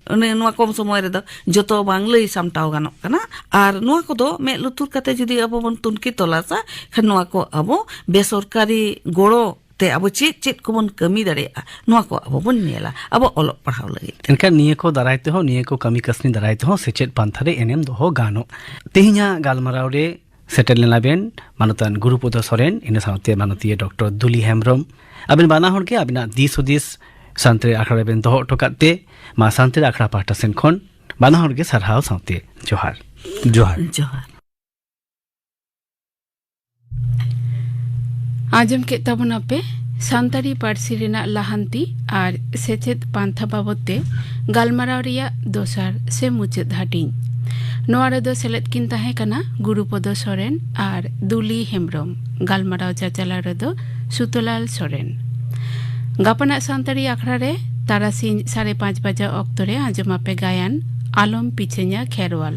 ᱚᱱᱮ ᱱᱚᱣᱟ ᱠᱚᱢ ᱥᱚᱢᱚᱭ ᱨᱮᱫᱚ ᱡᱚᱛᱚ ᱵᱟᱝ ᱞᱟᱹᱭ ᱥᱟᱢᱴᱟᱣ ᱜᱟᱱᱚᱜ ᱠᱟᱱᱟ᱾ ᱟᱨ ᱱᱚᱣᱟ ᱠᱚᱫᱚ ᱢᱮᱫ ᱞᱩᱛᱩᱨ ᱠᱟᱛᱮ ᱡᱩᱫᱤ ᱟᱵᱚ ᱵᱚᱱ ᱛᱩᱱᱠᱷᱤ ᱛᱚᱞᱟᱥᱟ, ᱠᱷᱟᱱ ᱱᱚᱣᱟ ᱠᱚ ᱟᱵᱚ ᱵᱮᱥᱚᱨᱠᱟᱨᱤ ᱜᱚᱲᱚ ᱛᱮ ᱟᱵᱚ ᱪᱮᱫ ᱪᱮᱫ ᱠᱚᱵᱚᱱ ᱠᱟᱹᱢᱤ ᱫᱟᱲᱮᱭᱟᱜᱼᱟ, ᱱᱚᱣᱟ ᱠᱚ ᱟᱵᱚ ᱵᱚᱱ ᱧᱮᱞᱟ ᱟᱵᱚ ᱚᱞᱚᱜ ᱯᱟᱲᱦᱟᱣ ᱞᱟᱹᱜᱤᱫ ᱛᱮ᱾ ᱮᱱᱠᱷᱟᱱ ᱱᱤᱭᱟᱹ ᱠᱚ ᱫᱟᱨᱟᱭ ᱛᱮᱦᱚᱸ, ᱱᱤᱭᱟᱹ ᱠᱚ ᱠᱟᱹᱢᱤ ᱠᱟᱹᱥᱱᱤ ᱫᱟᱨᱟᱭ ᱛᱮᱦᱚᱸ ᱥᱮᱪᱮᱫ ᱯᱟᱱᱛᱷᱟ ᱨᱮ ᱮᱱᱮᱢ ᱫᱚᱦᱚ ᱜᱟᱱᱚᱜ᱾ ᱛᱮᱦᱮᱧᱟᱜ ᱜᱟᱞᱢᱟᱨᱟᱣ ᱨᱮ ᱥᱮᱴᱮᱨ ᱞᱮᱱᱟ ᱵᱮᱱ ᱢᱟᱱᱚᱛᱟᱱ ᱜᱩᱨᱩᱯᱚᱫᱚ ᱥᱚᱨᱮᱱ, ᱤᱱᱟᱹ ᱥᱟᱶᱛᱮ ᱢᱟᱱᱚᱛᱤᱭᱟᱹ ᱰᱚᱠᱴᱚᱨ ᱫᱩᱞᱤ ᱦᱮᱢᱵᱽᱨᱚᱢ᱾ ᱟᱵᱮᱱ ᱵᱟᱱᱟ ᱦᱚᱲ ᱜᱮ ᱟᱵᱤᱱᱟᱜ ᱫᱤᱥ ᱦᱩᱫᱤᱥ ᱥᱟᱱᱛᱟᱲᱤ ᱟᱠᱷᱲᱟ ᱨᱮᱵᱮᱱ ᱫᱚᱦᱚ ᱦᱚᱴᱚ ᱠᱟᱫ ᱛᱮ, ᱢᱟ ᱥᱟᱱᱛᱟᱲᱤ ᱟᱠᱷᱲᱟ ᱯᱟᱦᱴᱟ ᱥᱮᱱ ᱠᱷᱚᱱ ᱵᱟᱱᱟ ᱦᱚᱲ ᱜᱮ ᱥᱟᱨᱦᱟᱣ ᱥᱟᱶᱛᱮ ᱡᱚᱦᱟᱨ᱾ ᱡᱚᱦᱟᱨ᱾ ᱡᱚᱦᱟᱨ᱾ ᱟᱸᱡᱚᱢ ᱠᱮᱫ ᱛᱟᱵᱚᱱᱟᱯᱮ ᱥᱟᱱᱛᱟᱲᱤ ᱯᱟᱹᱨᱥᱤ ᱨᱮᱱᱟᱜ ᱞᱟᱦᱟᱱᱛᱤ ᱟᱨ ᱥᱮᱪᱮᱫ ᱯᱟᱱᱛᱷᱟ ᱵᱟᱵᱚᱛ ᱛᱮ ᱜᱟᱞᱢᱟᱨᱟᱣ ᱨᱮᱭᱟᱜ ᱫᱚᱥᱟᱨ ᱥᱮ ᱢᱩᱪᱟᱹᱫ ᱦᱟᱹᱴᱤᱧ᱾ ᱱᱚᱣᱟ ᱨᱮᱫᱚ ᱥᱮᱞᱮᱫ ᱠᱤᱱ ᱛᱟᱦᱮᱸ ᱠᱟᱱᱟ ᱜᱩᱨᱩᱯᱚᱫᱚ ᱥᱚᱨᱮᱱ ᱟᱨ ᱫᱩᱞᱤ ᱦᱮᱢᱵᱽᱨᱚᱢ᱾ ᱜᱟᱞᱢᱟᱨᱟᱣ ᱪᱟᱪᱟᱞᱟᱣ ᱨᱮᱫᱚ ᱥᱩᱛᱚᱞᱟᱞ ᱥᱚᱨᱮᱱ᱾ ᱜᱟᱯᱟᱱᱟᱜ ᱥᱟᱱᱛᱟᱲᱤ ᱟᱠᱷᱲᱟ ᱨᱮ ᱛᱟᱨᱟᱥᱤᱧ ᱥᱟᱲᱮ ᱯᱟᱸᱪ ᱵᱟᱡᱟ ᱚᱠᱛᱚ ᱨᱮ ᱟᱸᱡᱚᱢ ᱟᱯᱮ ᱜᱟᱭᱟᱱ ᱟᱞᱚᱢ ᱯᱤᱪᱷᱟᱹᱧᱟ ᱠᱷᱮᱨᱣᱟᱞ᱾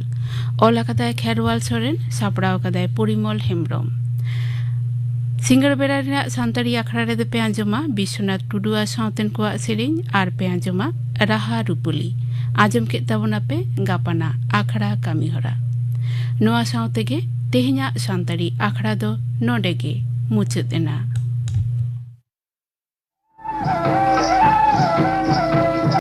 ᱚᱞ ᱟᱠᱟᱫᱟᱭ ᱠᱷᱮᱨᱣᱟᱞ ᱥᱚᱨᱮᱱ, ᱥᱟᱯᱲᱟᱣ ᱟᱠᱟᱫᱟᱭ ᱯᱚᱨᱤᱢᱚᱞ ᱦᱮᱢᱵᱽᱨᱚᱢ᱾ ᱥᱤᱸᱜᱟᱹᱲ ᱵᱮᱲᱟ ᱨᱮᱱᱟᱜ ᱥᱟᱱᱛᱟᱲᱤ ᱟᱠᱷᱲᱟ ᱨᱮᱫᱚ ᱯᱮ ᱟᱸᱡᱚᱢᱟ ᱵᱤᱥᱣᱚᱱᱟᱛᱷ ᱴᱩᱰᱩ ᱟᱨ ᱥᱟᱶᱛᱮᱱ ᱠᱚᱣᱟᱜ ᱥᱮᱨᱮᱧ ᱟᱨ ᱯᱮ ᱟᱸᱡᱚᱢᱟ ᱨᱟᱦᱟ ᱨᱩᱯᱩᱞᱤ᱾ ᱟᱸᱡᱚᱢ ᱠᱮᱫ ᱛᱟᱵᱚᱱᱟᱯᱮ ᱜᱟᱯᱟᱱᱟᱜ ᱟᱠᱷᱲᱟ ᱠᱟᱹᱢᱤᱦᱚᱨᱟ᱾ ᱱᱚᱣᱟ ᱥᱟᱶ ᱛᱮᱜᱮ ᱛᱮᱦᱮᱧᱟᱜ ᱥᱟᱱᱛᱟᱲᱤ ᱟᱠᱷᱲᱟ ᱫᱚ ᱱᱚᱰᱮ ᱜᱮ ᱢᱩᱪᱟᱹᱫ ᱮᱱᱟ᱾